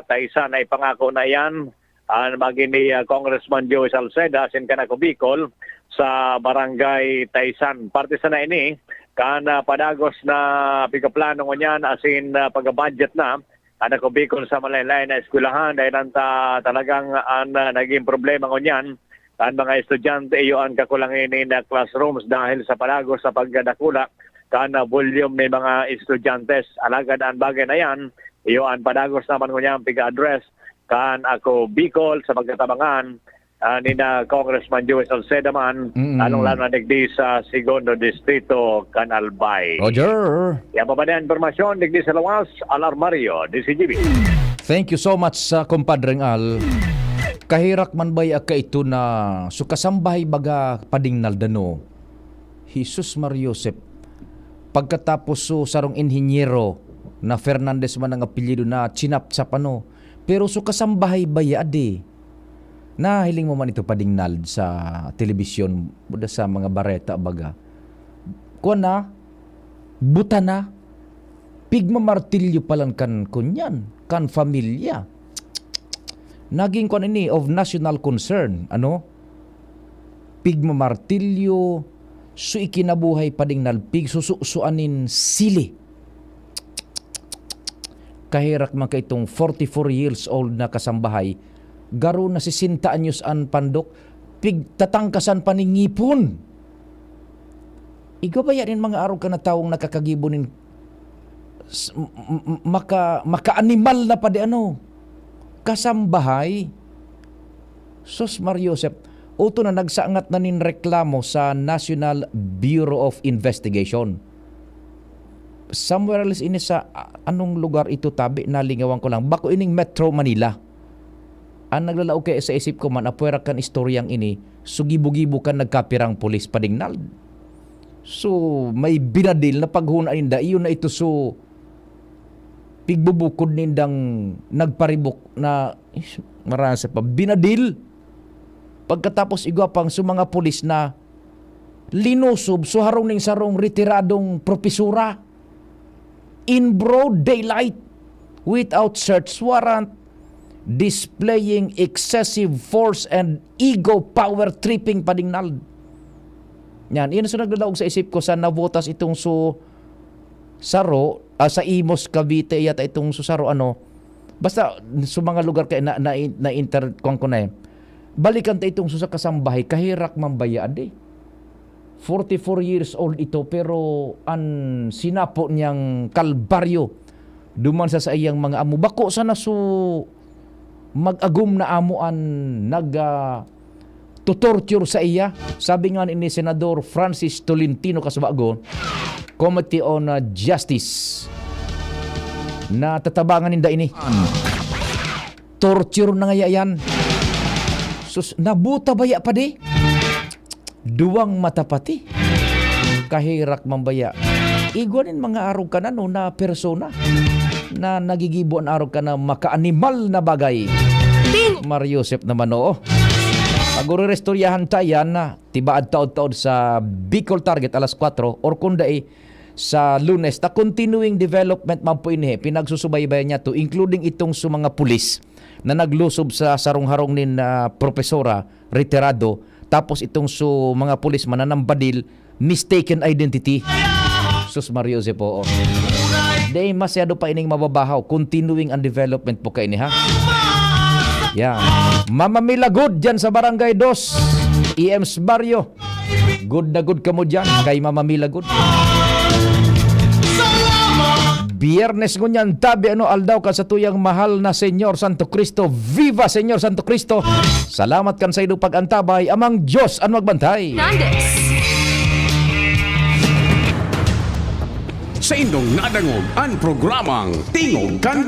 Taisan ay pangako na iyan an magi ni uh, Congressman Joey Salceda asin kan Ako Bicol sa Barangay Taisan. Parte sana ini kan uh, padagos na pigaplano ngunyan asin uh, pagabudget na an Ako Bicol sa manlain-lain na eskwelahan. Dahil ang ta, talagang an uh, naging problema ngunyan, an mga estudyante iyo an kakulangan ini na classrooms dahil sa padagos sa pagdakula kan uh, volume ni mga estudyante. Alagad an bagay na yan, iyo an padagos naman ngunyan piga-address kan Ako Bicol sa pagkatabangan uh, ni na Congressman Joey Salceda man, Mm. lalong-lalo na digdi sa Segundo Distrito kan Albay. Roger. Yan pa ba na impormasyon digdi sa lawas, Alarmario, D C G B. Thank you so much sa Kumpadre Ngal. Kaherak man baya kaito na so kasambahay baga Pading Naldano. Jesus Mario Joseph. Pagkatapos so sarong inhinyero na Fernandez man ang apelyido na chinapchap ano. Pero so kasambahay baya adi. Nahiling mo man ito Pading Nald sa telebisyon, buda sa mga bareta baga. Kuwan na, buta na, pigmamartilyo palan kan kunyan, kan familia. Naging kuwan ini of national concern, ano? Pigmamartilyo, so ikinabuhay Pading Nald, pigsususuan nin sili. Kaherak man kaitong forty-four years old na kasambahay, garo na sesenta anyos an pandok, pigtatangkasan pa nin ngipon. Igwa baya nin mga arog kan na tawong nakakagibo nin s- m- m- maka makaanimal na pa di ano, kasambahay. Sus Mar Joseph, uto na nagsangat na nin reklamo sa National Bureau of Investigation. Somewhere else ini sa a- anong lugar ito tabi, nalingawan ko lang. Bako ining Metro Manila. Ang naglalaog kaya sa isip ko man, apwera kan istoryang ini, sugibo-gibo kan nagkapirang pulis Pading Nald. So, may binadil na paghuna ninda, iyon na ito so igbubukod nindang nagparibok na, ish, marasa pa, binadil. Pagkatapos igwa pang sa mga pulis na linusob sa harong ning sarong retiradong propesora in broad daylight without search warrant, displaying excessive force and ego power tripping, padingnal. Yan, iyan sa nagdadaog sa isip ko sa nabutas itong su saro, ah, sa Imus, Cavite yata itong su saro, ano. Basta, sa mga lugar kay na, na, na-inter-, kuwan ko na eh. Balikan ta itong su sa kasambahay, kaherak man baya, adi. Forty-four years old ito, pero an sinapo niyang kalbaryo duman sa saiyang mga amo. Bako sana su mag-agom na amo an nag, ah, to-torture sa iya. Sabi nga ni Senador Francis Tolentino Casubago, Committee on, ah, Justice, na tatabangan ninda ini. Torture na ngaya yan. Sus, nabuta baya pa di? Duwang mata pati. Kaherak man baya. Igwa nin mga arog ka na, no, na persona na nagigibo an arog ka na makaanimal na bagay. Ting! Mario Joseph naman, oo. Pag-urerestoryahan ta yan, na tibaad taod-taod sa Bicol Target alas kwatro, or kung dai, sa Lunes, ta continuing development man po ini, pinagsusubaybayan niya to, including itong sa mga pulis na naglusob sa sarong-harong nin, ah, propesora, retirado, tapos itong su mga pulis mananambadil, mistaken identity. Sus Mario Jose po. Dahil masyado pa ining mababahaw, continuing ang development po kaini, ha? Yan. Mama Mila Good dyan sa Barangay Dos, E M's Barrio. Good na good kamo dyan kay Mama Mila Good. Biyernes ngunyan, tabi ano aldaw kan satuyang mahal na Señor Santo Cristo. Viva Señor Santo Cristo! Salamat kan saindo pag-antabay, amang Diyos an magbantay. Hernandez. Sa indong nadangog an programang Tingog kan